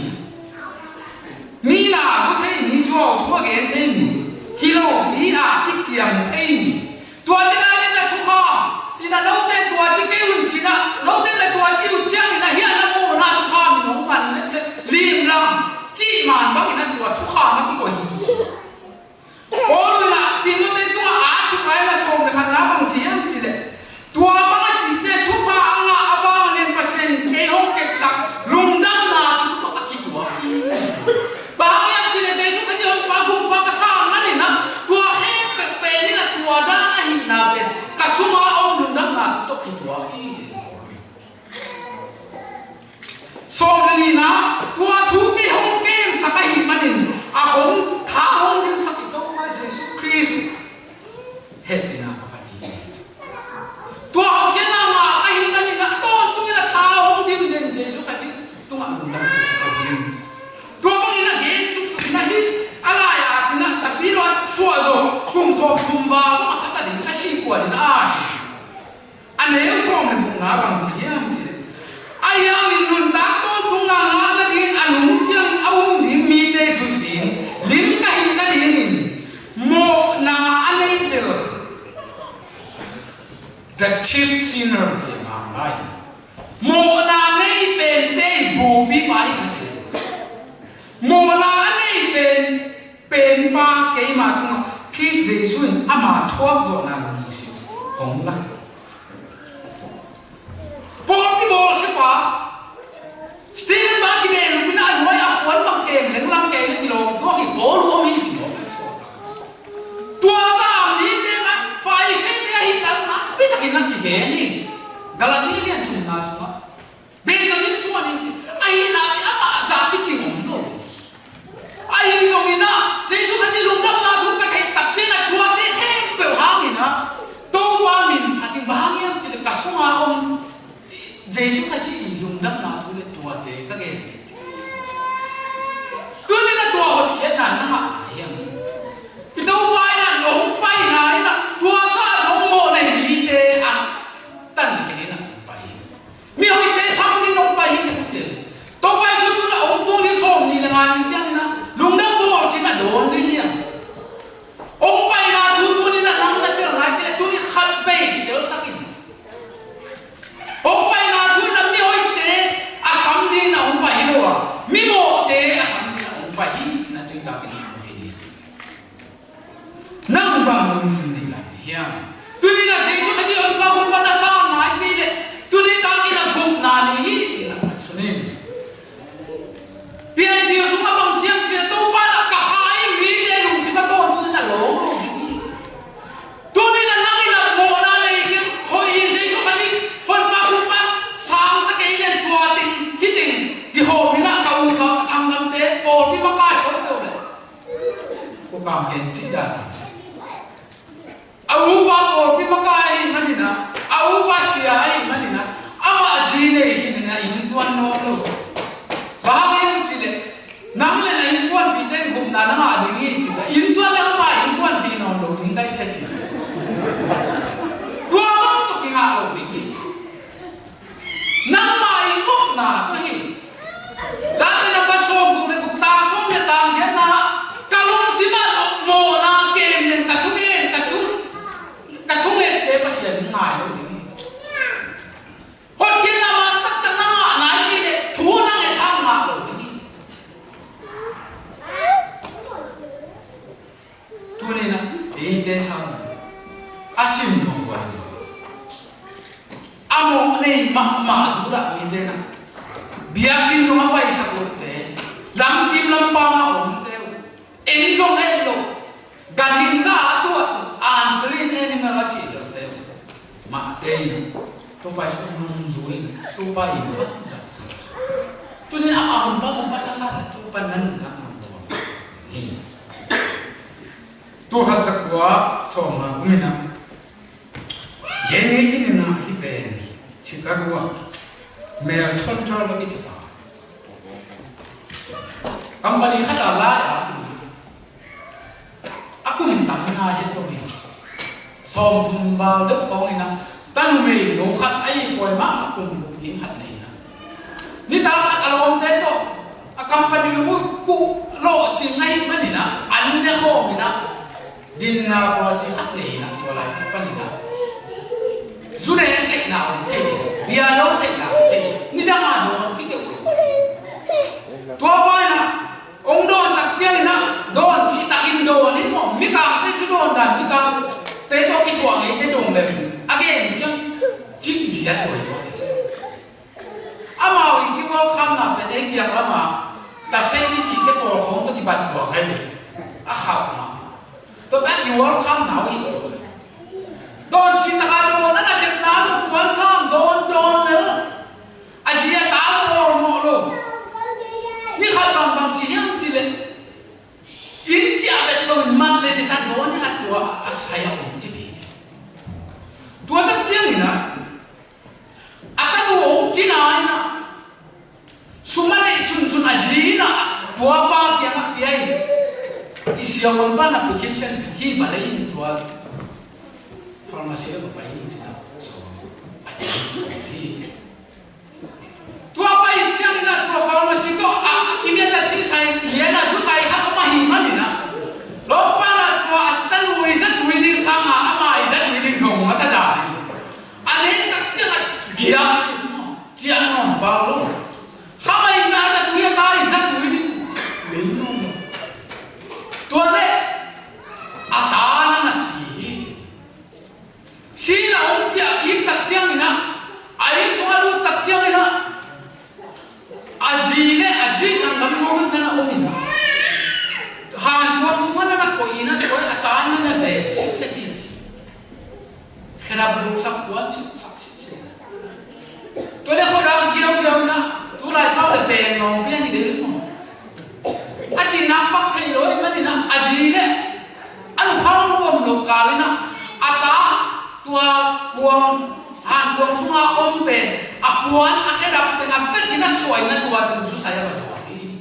mi na bu thei mi, zuau thu a gen thei mi, hi lo hi a kiciam thei mi, tuate in a thukham in a, note tua ci kei un ci-in a, note na tua ci uh ciangin a, hih a na muhna thukham in hong man leh, leh limlam cih man bangin a tua thukham a kikoih hi. Paul in a Timoti tungah a cih lai-in a sawm le khatna bang ci hiam cih leh, tua bang a cih ciang thupha a ngah a vang len Pasian in kei hong kepsak lungdamna thu tawh a kituak hi. Bang hang hiam cih leh Jesu Khazih hong pa, Gumpa ka sang manin a, tua khempeuh pen in a tua dan ahihna pen ka sungah a om lungdamna thu tawh kituak hi ci. Sawm le nihna, tua thu kei hong gensak ahih manin a hong, tha hong dimsak i Topa Jesu Khrist hehpihna ka phat hi. Tua hong khiatna ngah ahih manin a tawntungin a tha hong dim den Jesu Khazih tungah lungdam ka hi. Tua bangin a gen suksukin a hi, a lai-at in a tapi lo a suah zo, sum zo, sum val a ka ta ding a sih kuan in a hi. A neu sawm le gukna bang ci hiam cih leh, ahi hangin nuntak tawntungna ngah nadingin a nung ciangin a um ding mite zuih ding lim ka hih nadingin mawhna a nei bel, the chief sinner ci a ngai. Mawhna nei pente i bupi pa hi ka ci. Mawhna a nei pen, pen pa keima tungah Khrist Jesu in ama thuak zawhna lungsim hong lak. Pawlpi bawlsiapa Stephen bang kidel lupina a nuai a puan bang keng lenglang kei le kilawm tuak hi, Paul uh om hi ci lo. Tua zah mite mah Farisee-te ahihna nakpi takin a kigen hi. Galati lian thumna sungah Benjamin suan in ci, ahihna pen amah zah kicing om lo. Ahi zongin ah Jesu Khazih lungdamna thu ka theih tak ciangin ah tuate khempeuh hangin ah Topa min phat ding, bang hang hiam cih leh ka sunga om Jesu Khazih i lungdamna thu le tuate ka gen. Tuni-in ah tua hotkhiatna na ngah hiam? I Topa in ah nong paina in ah tua zah nong mawh nei mite a tankhia in ah pai hi. Mihoihte sam dingin nong pai hi, ka ci. Topa Jesu tuni-in ah hong tung ni sawmnih le nga ni ciangin ah lungdam bawl ci-in ah dawn ding hiam? Hong paina thu tuni-in ah nang na tel nai kei leh tuni khatvei kitelsak in. Hong paina thu in ah mihoihte a sam dingin ah hong pai hi lo a, mimawhte a sam dingin ah hong pai hi ci-in ah tuni takin hong hi hi. Nang bang lungsim nei lai na hiam? Tuni-in ah Jesu Khazih Honpa Gumpa na sang nai kei leh tuni takin ah gupna ni hi ci-in ah ngaihsun in. Piancil sungah bang ci hiam cih leh Topa in ah ka kha in mite lungsim a tawntung in ah lawng lo ding hi ci. Tuni-in ah nang in ah mawhna nei kei, hoih hi, Jesu Khazih Honpa Gumpa sang ta kei leh tua teng hih teng kihawm in ah ka u ka sanggamte pawlpi makai khol peuh leh Ko Kam Khen cih dan. A upa pawlpi makai ahih manin ah, a upa sia ahih manin ah, amah zi nei hi-in ah innkuan nuam lo. Bang hang hiam cih leh nang le na innkuanpihte in gupna na ngah ding hi ci-in ah, innkuan le amah innkuanpih nawn lo ding ka hi cia ci. Tua bang tawh kingah lo ding hi. Nangmah i gupna tawh hi. Late nambat sawmguk le guk, tang sawm le tang giatna ah, ka lungsim ah mawhna kem leng ka thugen, ka thu, ka thungette Pasian ngai lo ding hi. Hotkhiatna man taktak na ngah nai kei leh thu na nget hang ngah lo ding hi. Tuni-in ah eite sang a sim mawh guai zo. A mawh nei mahmah Judah mite in ah biakinn zong a paisak lote, lamkim lampang a omte uh, en zong en lo, ganhing za a tuat uh, unclean animal a cih lote uh, mahte in Topa Jesu nungzui in, Topa in zat. Tuni-in ah a hun pa mun pan a sa leh Topa in na nuntak ngam lo hi. Tul khat za kua sawmnga kum in ah, gen ngei hi in ah, hih pen Chicago ah Mel Tonter bang i ci pa, company khat ah lai a, a kum tam na het lo hi. Sawmthum val deuh khawng in ah, tanu mei no khat a hi, khuai mah a kum guk ding khat nei in ah, nitak khat a lawmte tawh a company uh kuh lawhcing ahih manin ah, an ne khawm in ah, dinner party khat nei in ah, tua lai khat panin ah, zu ne theihna om thei, bia dawn theihna om thei, nidang a dawn kikeuh lo. Tua pa in ah, hong dawn tak ciangin ah, dawn cih takin dawn hi maw, mikangte zu dawn dan, mikangte tawh kithuah ngeite dong lem, a gen ciang cih zia thuai thuai. Amau in ki-welcome-na pen ei kiang lam ah, ta sei ni cih te pawl khawng tawh kibat tuak hai ve. A khauh mah. Tua pen ki-welcome-na uh hi. Dawn cih tak a dawn a, nasepna a, kuan sam dawn dawn lel. A zi a ta a pawl mawh lo. Ni khat bangbang ci hiam cih leh, inn ciah vet lo in mat le ci ta, dawn a tua a sai a om ci pi ci. Tua tak ciangin ah, a tanu hong cina in ah, sum a neih sunsun a zi in ah, tua pa kiangah pia in, i siavuan pa na prescription hi va lei in, tua pharmacy ah va pai in ci-in ah, so, Tua pai ciangin ah tua pharmacy tawh a, a kimiat a cih sai lian a thu sai khat om ahih manin ah, lawmpa in ah tua a ta lui zatui ding sangin ama i zatui ding zong masa dan in, a leh tak ciang a giak cih maw, ciah nawn pal lo. Kha mai na zatui a ta i zatui ding lei nawn lo. Tua leh a ta na na si hi. Sihna hong ciah kik tak ciangin ah, a inn sungah lut tak ciangin ah, a zi le a zi sanggam nu bek na na om in ah, hankuang sungah na na koih in ah, tua a ta na na ze sitset hi ci. Khedap luksak puan sitsak sitset. Tua le khuadang kiaukiau in ah, tulai pau le peng nawng pian hi deuh maw. A cihna pak thei lo ahih manin ah, a zi le a nuphau nu om lo kal in ah, a ta tua kuang, hankuang sunga om pen a puan a khedap teng a vek in a suai in ah tua teng susai a va zuak hi.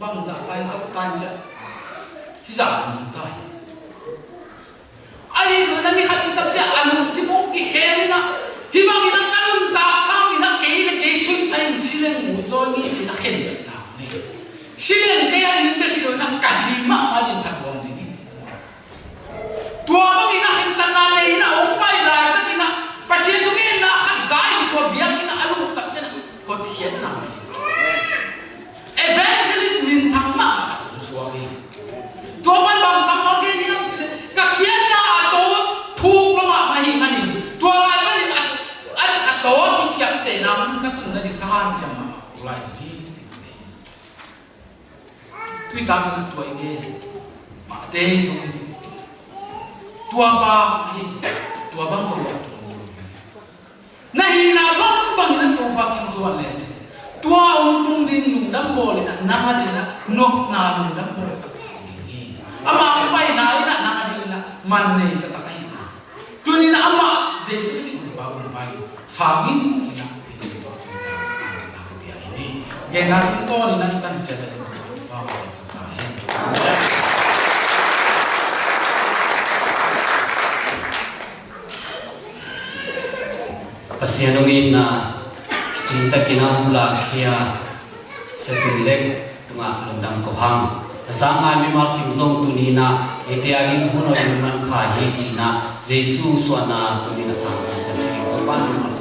Bangzah ta in a ut ta in ciah, hih zah zong ta hi. Ahi zongin ah ni khat ni tak ciah a lungsim hong kikhel in ah, hih bangin ah ka nuntak sangin ah kei le kei suihsa in sileng mu zaw ing ci-in a khenbetna hong nei. Sileng kei a ding bek hi lo in ah ka zi mahmah ding phattuam ding hi. Tua bangin ah khentatna nei in ah hong pai laitakin ah Pasian thugenna khat za in tua biakinn ah a lut tak ciang ah hotkhiatna nei. Evangelist minthang mah a khat hong suak hi. Tua pan bang kammal gen hiam cih leh ka khiatna a tawt thuk lo mahmah ahih manin, tua lai panin a, a, a tawt i ciaptehna mun ka tunna ding ka hanciam mahmah lai hi. Tui ta min tua i gen mahte hi zongin, tua pa hi zongin, tua bang bang a tung lo. Na hihna bangbang in ah Topa kiang zuan le cin, tua hong tung ding lungdam bawl in ah, nang a ding ah nopna lungdam bawl. Ama hong paina in ah nang a ding in ah man nei taktak ahi na. Tuni in ah amah Jesu in hong pa hong pai sang in cin ah i tung tua. Genna tungtawn in ah i kan ciat a ding Topa hong pai sang ta hen. Pasian hong itna kicing takin a hula khia Sia Tun Lek tungah lungdam ko hang. A sangai mimal kim zong tuni in ah eite a ding hun hoih hun manpha hi ci-in ah Jesu suahna tuni in a sang kim ciat hi. Topa in mimal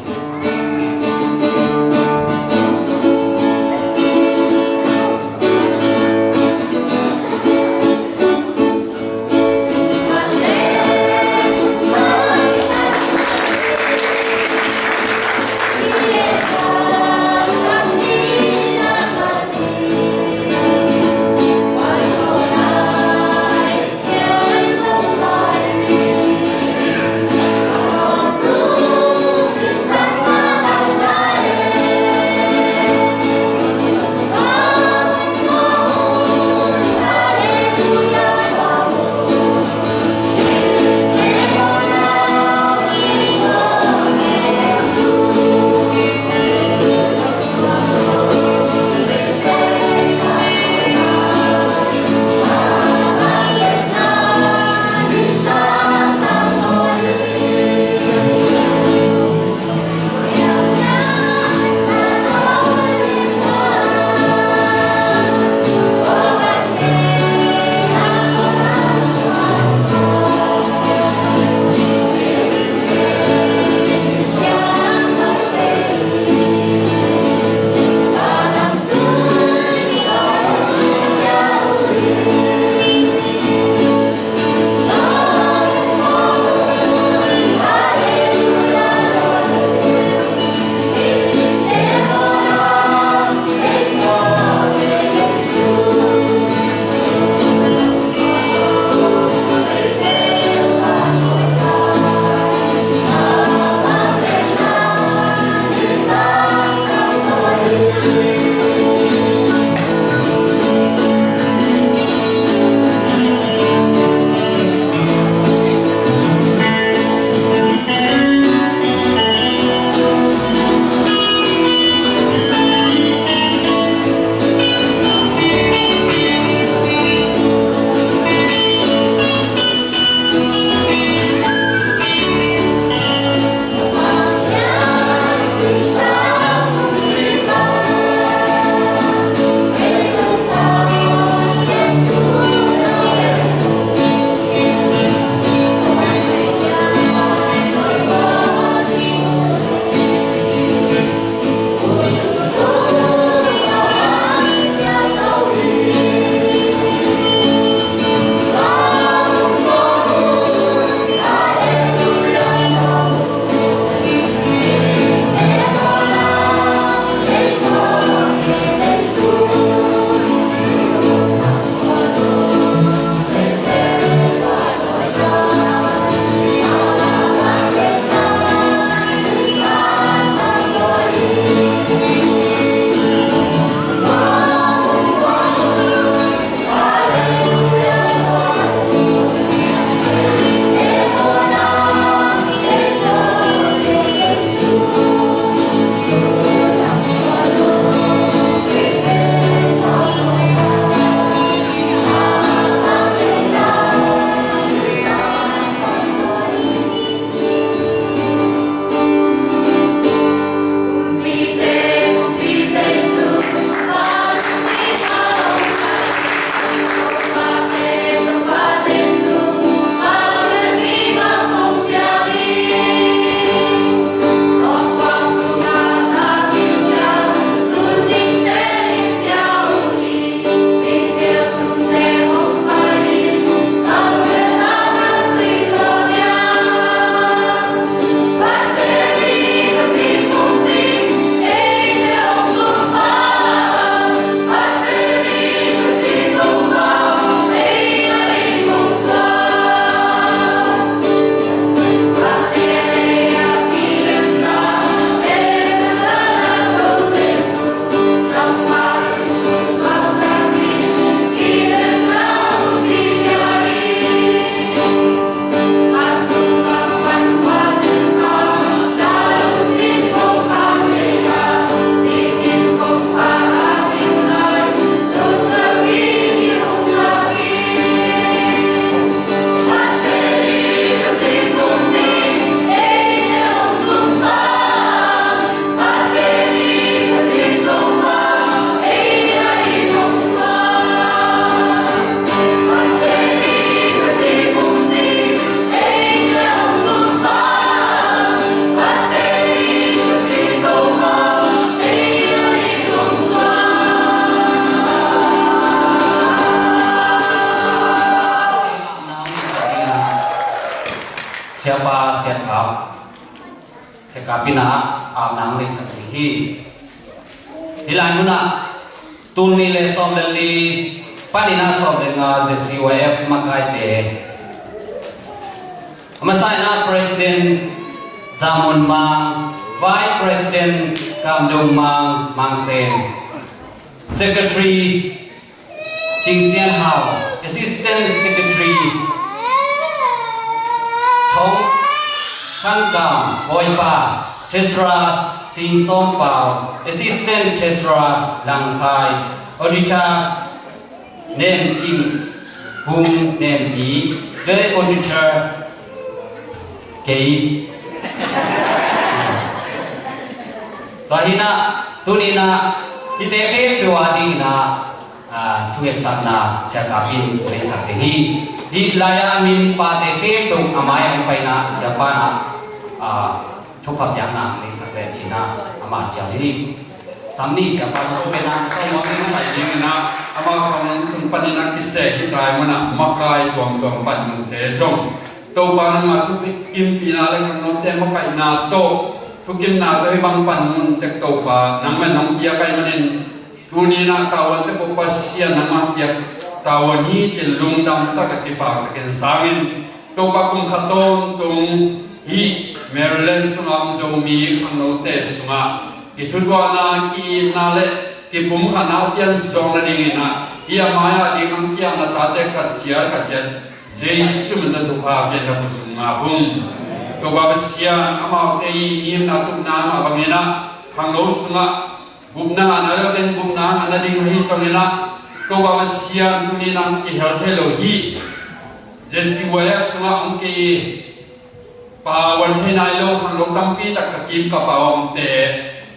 Siakap, siakap in ah apna hong deihsak ding hi. Hih lai munah tul nih le sawm le li panin ah sawm le nga Z C Y F makaite, a masa in ah President Za Mun Mang, Vice President Kam Dong Mang, Mang Sen, Secretary Cing Sian Hau, Assistant Secretary Thong Khan Kam, Boipa, Treasurer Sing Sawm Pau, Assistant Treasurer Lang Khai, Auditor Nem Cing Hung Nem Pi, le Auditor kei. Tua hi in ah tuni in ah hihte khempeuh a ding in ah, ah, thungetsak na siakap in deihsak ding hi. Hih lai-ah min pate khempeuh a mai-ah hong pai in ah siapa in ah, ah, thupha piakna deihsak leh ci-in ah amah cial hi. Sam nih siapa sawm pen ah, Topa min pai ding in ah, amau khang sung panin ah kiseh hih lai munah makai tuamtuam panmunte zong Topa nangma thukimpihna le khangnote makaihna tawh, thukimna tawh hih bang panmun tek Topa nangman nong piak ahih manin, tuni in ah tavuan tek uh Pasian nangman piak tavuan hi ci-in lungdam tak a kipak takin sang in, Topa kum khat tawntung hih Maryland sungah om Zomi khangnote sungah kithutuahna, ki-itna le kipumkhatna a pian zawk nadingin ah, hih a mai-ah ding hong kiamna tate khat ciat khat ciat Jesu min tawh thupha pian na khut sung ngap ung. Topa Pasian, amaute i ngimna tupna mah bangin ah khangno sungah gupna ngahna le gupna ngahna ding ahi zongin ah, Topa Pasian, tuni in ah kihel thei lo hih Z C Y F sungah hong kei pawan thei nai lo khangno tampi tak ka kim ka pau omte,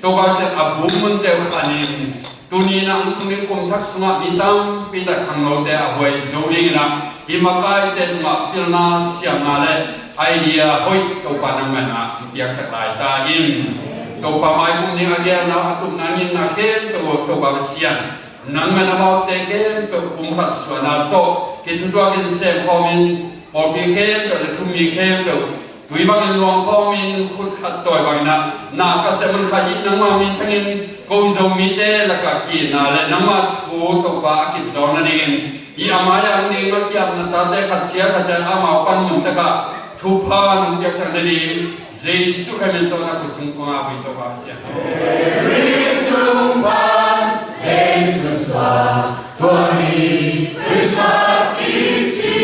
Topa Pasian, a bum munte uh khanin, tuni in ah hong tung ding kum thak sungah mi tampi tak khangnote a huai zo dingin ah, hih makaite tungah pilna, siamna le idea hoih Topa nangman ah hong piaksak lai ta in. Topa mai kum ding a gelna, a tupna, ngimna khempeuh uh Topa Pasian, nangman amaute khempeuh pumkhat suahna tawh kithutuak in, semkhawm in, pawlpi khempeuh le thummi khempeuh tui bangin luangkhawm in, khut khat tawi bangin ah na ka sem un kha hi. Nangma min thangin ko Zomite lakah ki-itna le nangma thu Topa a kip zawk nadingin, hih a mai-ah ding a kiamna tate khat ciat khat ciat amau panmun takah thupha nong piaksak nading Jesu Khrih min tawh na khut sung kong ap hi, Topa Pasian. Ring sung pan Jesu suak, tua ni Christmas kici.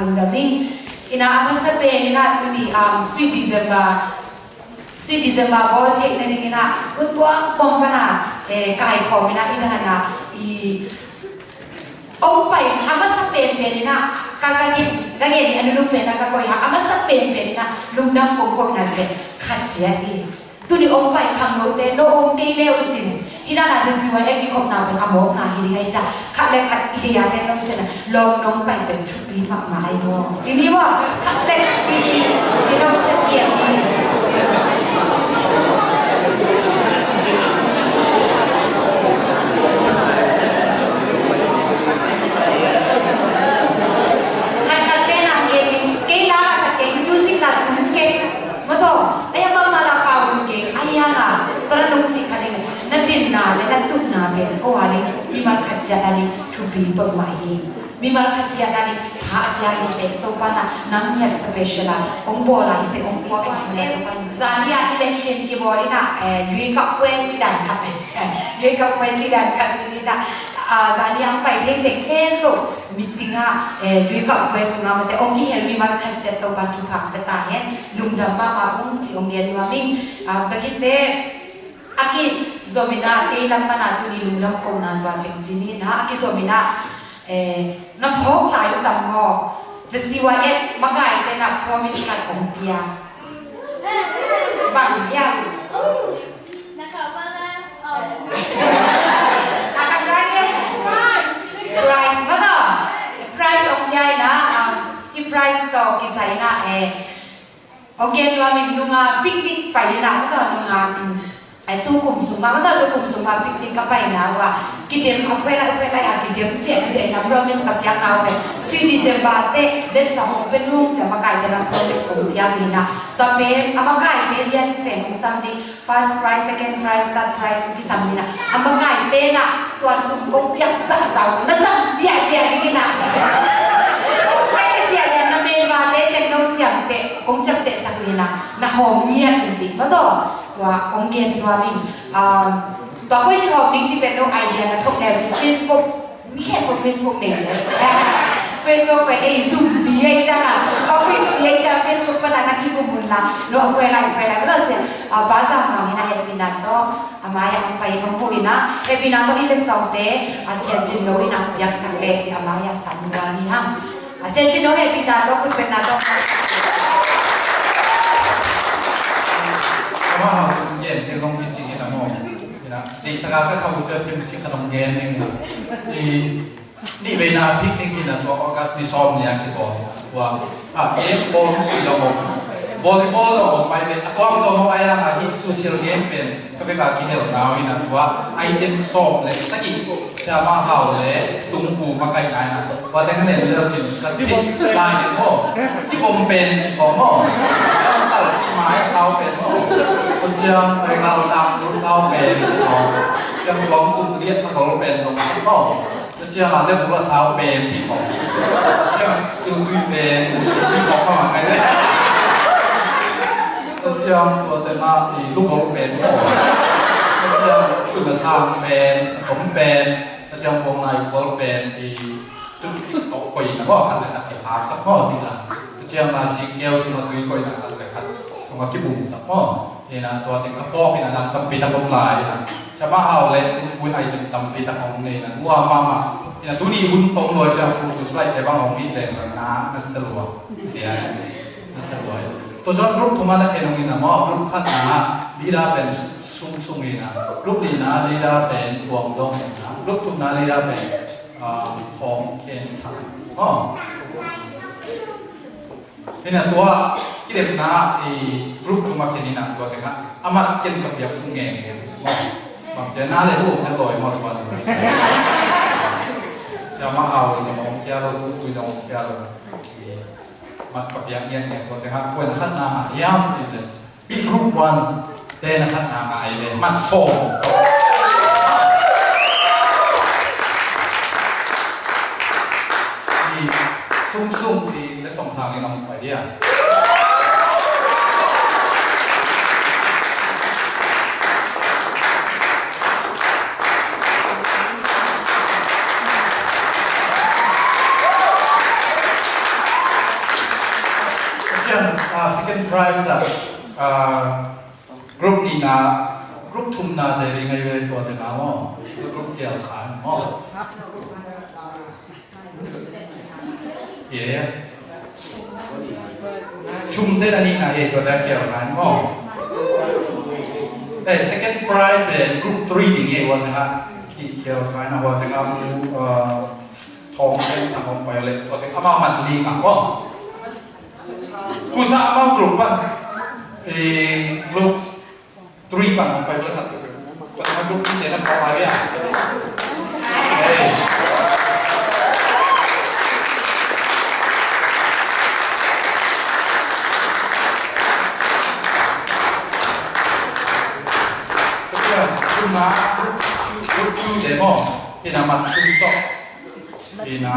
Lungdam ing. Ina a masa pen ina tuni, um, Sweet December, Sweet December bawl theih nading ina utuak bawm pana, eh, kaikhawm ina i dana i om pai a masa pen pen ina ka, ka gen, ka gen i a nunung pen a ka koih ha a masa pen pen ina lungdam kong koih na pen khat ciat hi. Tuni om pai khangnote no om kei leu cin. Hi dana zia ziwa em i khopna pen a mawkna hi ding ai ca. Khat le khat i gei a ten no sena lawm nong pai pen thupi mahmah ai maw. Cin hi maw. Khat le khat i, i no se pian i. Khat khat tena kei, kei la sa kei, music la tum kei. Mataw, a ya bangmah la pau ding kei, a ya nga, tua na nungcih kha ding, na dinna le na tupna pen ko a ding mimal khat ciat a ding thupi peuhmah hi. Mimal khat ciat a ding tha a pia ding te Topa na nang ngiat special a hong bawl a hi te hong puak a hi te Topa. Zani a election kibawl ina, eh, yuikap pue ci dan khat. Yuikap pue ci dan khat ci ina, ah, zani a pai thei te ken lo. Meeting ah, eh, yuikap pue sunga mate ong kihel mimal khat ciat Topa thupha pia ta hen. Lungdam mahmah ung ci ong gen nuam ing. Ah, ka kite a kizom ina kei lam pana tuni lungdam kona tua teng ci ni na a kizom ina, eh, na phawk lai uh tam maw. Zia siwa et magaite na promise khat ong pia. Bang pia uh. Prize mata. Prize ong pia ina, um, hi prize to kisai ina, eh, ong gen nuam ing nunga picnic pai ina mata nunga, um, ai tukum sung mata tukum sung ma picnic ka pai ina wa kidem a phuai lai phuai lai a kidem ziahziah ina promise ka piak na wa pen Sweet December te le sa hong pe nung cia magaite na promise kong piak ina tua pen a magaite lian pen hong sam ding. First prize, second prize, third prize kisam nina a makaite na tua sum kong piak zahzah uh na zang ziahziah ding ina. Na kia ziahziah na menvate pen nong ciamteh kong ciamteh sak nina na hawm ngiat uh cih mataw. Tua kong gen nuam ing. Um, tua koi ci hawm ding ci pen nong idea na thok neu Facebook. Mi khen ko Facebook nei le. Facebook pen ei Zoom pi ei ciang a. Office pi ei ciang Facebook pana na kibum hun la. No a phuai lai phuai lai. Bula sia. A ba za ma hi na happy na to. A mai a pai hong pu hi na. Happy na to i le sau te. A sia cin lo i na piak sak le ci a mai a san wa ni hang. A sia cin lo happy na to kun pen na to. Ama ha kun gen te long ki ci hi na mo. Ina, di taka ka khau cia phim ki kha dong gen ning ina. I, ni veina picnic ina tua August ni sawm ni a kibawl. Tua, a, game ball sui dong om. Volleyball dong om mai ve. A tuam dong om ai a hi social game pen. Ka veka kihel nau ina tua. Item sawm le sagi. Siama hau le tungpu makai nai na. Tua teng nen leu cin ka ti lai ne mo. Ci bom pen ci bom mo. Tal ki mai sau pen mo. Ko ciang ai kal dang tu sau pen ci mo. Ciang suang tum liat sa tol pen zong ci mo. Ko ciang a le bu la sau pen ci mo. Ciang kiu tui pen bu su tui mo ma kai le. Ko ciang tua te na i lu kol pen mo. Ko ciang tu la sang pen, kom pen. Ka ciang buang nai kol pen i tu ki to koi na maw khat le khat ki hak sak maw ti la. Ka ciang a si keu sung a tui koi na khat le khat sung a ki bung sak maw. Ina tua teng ka phawk ina dang tampi tak om lai ina. Sama hau le tu bun ai teng tampi tak om nei na. Mua mama. Ina tu ni hun tong loi ciang pu tu slide te bang om ni le na na sa lua. Ina na sa lua. Tua zon group thum a na khen ong ina maw group khat na leader pen sung sung ina. Group ni na leader pen tuang dong ina. Group thum na leader pen Ah, sawm khen chan. Oh. Hina tua, kidemna, i, group thum a khen ina tua tengah. Amat ken ka piak sung nge nge. Oh. Bang cia na le hu, na loi mawt tua ni. Siama hau ina mawng kia lo, tu ui na mawng kia lo. I, mat ka piak nge nge tua tengah. Kuen khat na ma, hiam cin le. Big group one te na khat na ngai ve man sawm. Ni sung sung ni na song sang ni na mu pai dia. Prize ah, ah, group nihna, group thumna te ding ahi ve, tua teng ah maw. Group tial khan maw. Yeah. Thum te na nihna hi, tua te kial khan maw. Eh, second prize pen group three ding hi, tua teng ah. Kial khan a, tua teng ah mu, ah, thong pen thang hong pai le, tua teng ah amau man ding ah maw. Kusa amau group pan, eh, group three pan hong pai bel khat. Pan hong group three te na pau lai a. Hey. Tua teng ah group two, group two te maw. Ina mat sum tawh. Ina,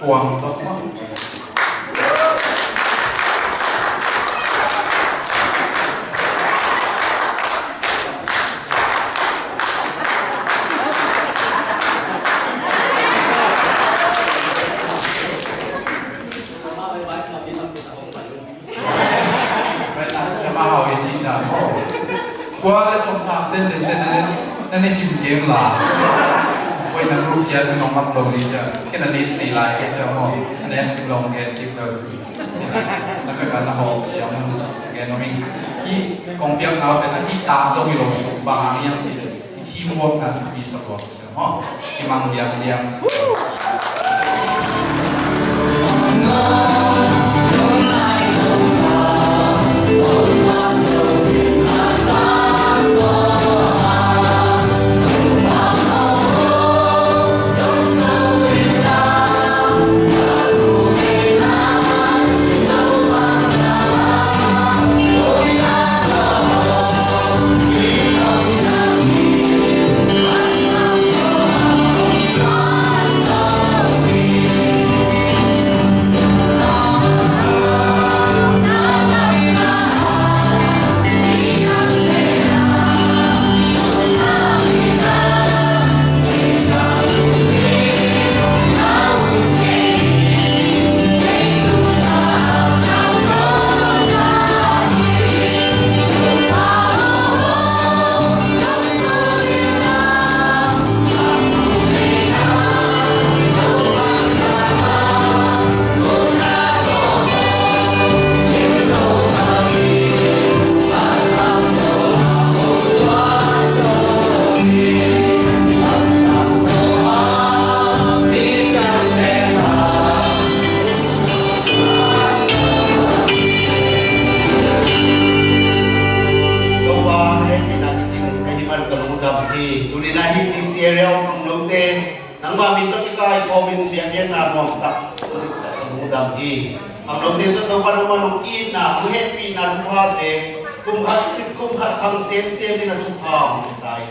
tuang tawh maw. Bai tak siama hau hi cih dan maw. Kua le sawmsang ten ten ten na ne, na ne sim kem la. Koi na group cia, na nong mat lo ni cia. Kei na list nei lai kei cia maw. Na ne sim lo gen kip lo ci. Na pek a na hawm sia maw ci. Gen lo mi. I kong piak nau pen a ci ta zong i lo suk bang ang iang ci le. I ci muak na ci pi sa lo. Maw, kimang diamdiam. Topa na hehpihna kicing ka hih man ka lungdam hi. Tuni-in ah hih T C area khangnote, nangma min tawh kikaikhawmin biakpiakna nuamtak ka lungdam hi. Khangnote sung Topa nangma nong itna, nong hehpihna thuphate, kum khat khit kum khat khang semsem in a thupha hong pia ta hi.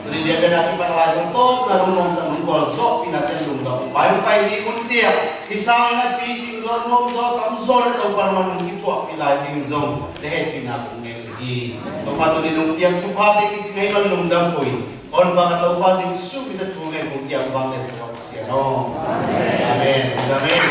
Tuni biakpiakna kipat lai zong tawpna lungdam, nong gualzawhpihna ten lungdam. Pai hong pai ding hun tiang i sangin a picing zaw, nuam zaw, tam zaw le Topa nangma nong kithuahpih lai ding zong na hehpihna kong ngen hi. Topa tuni nong piak thuphate kicing ahih man lungdam ko hi. Honpa ka Topa Jesu min tawh thu ngen kong kiang vang le Topa Pasian aw. Amen. Amen.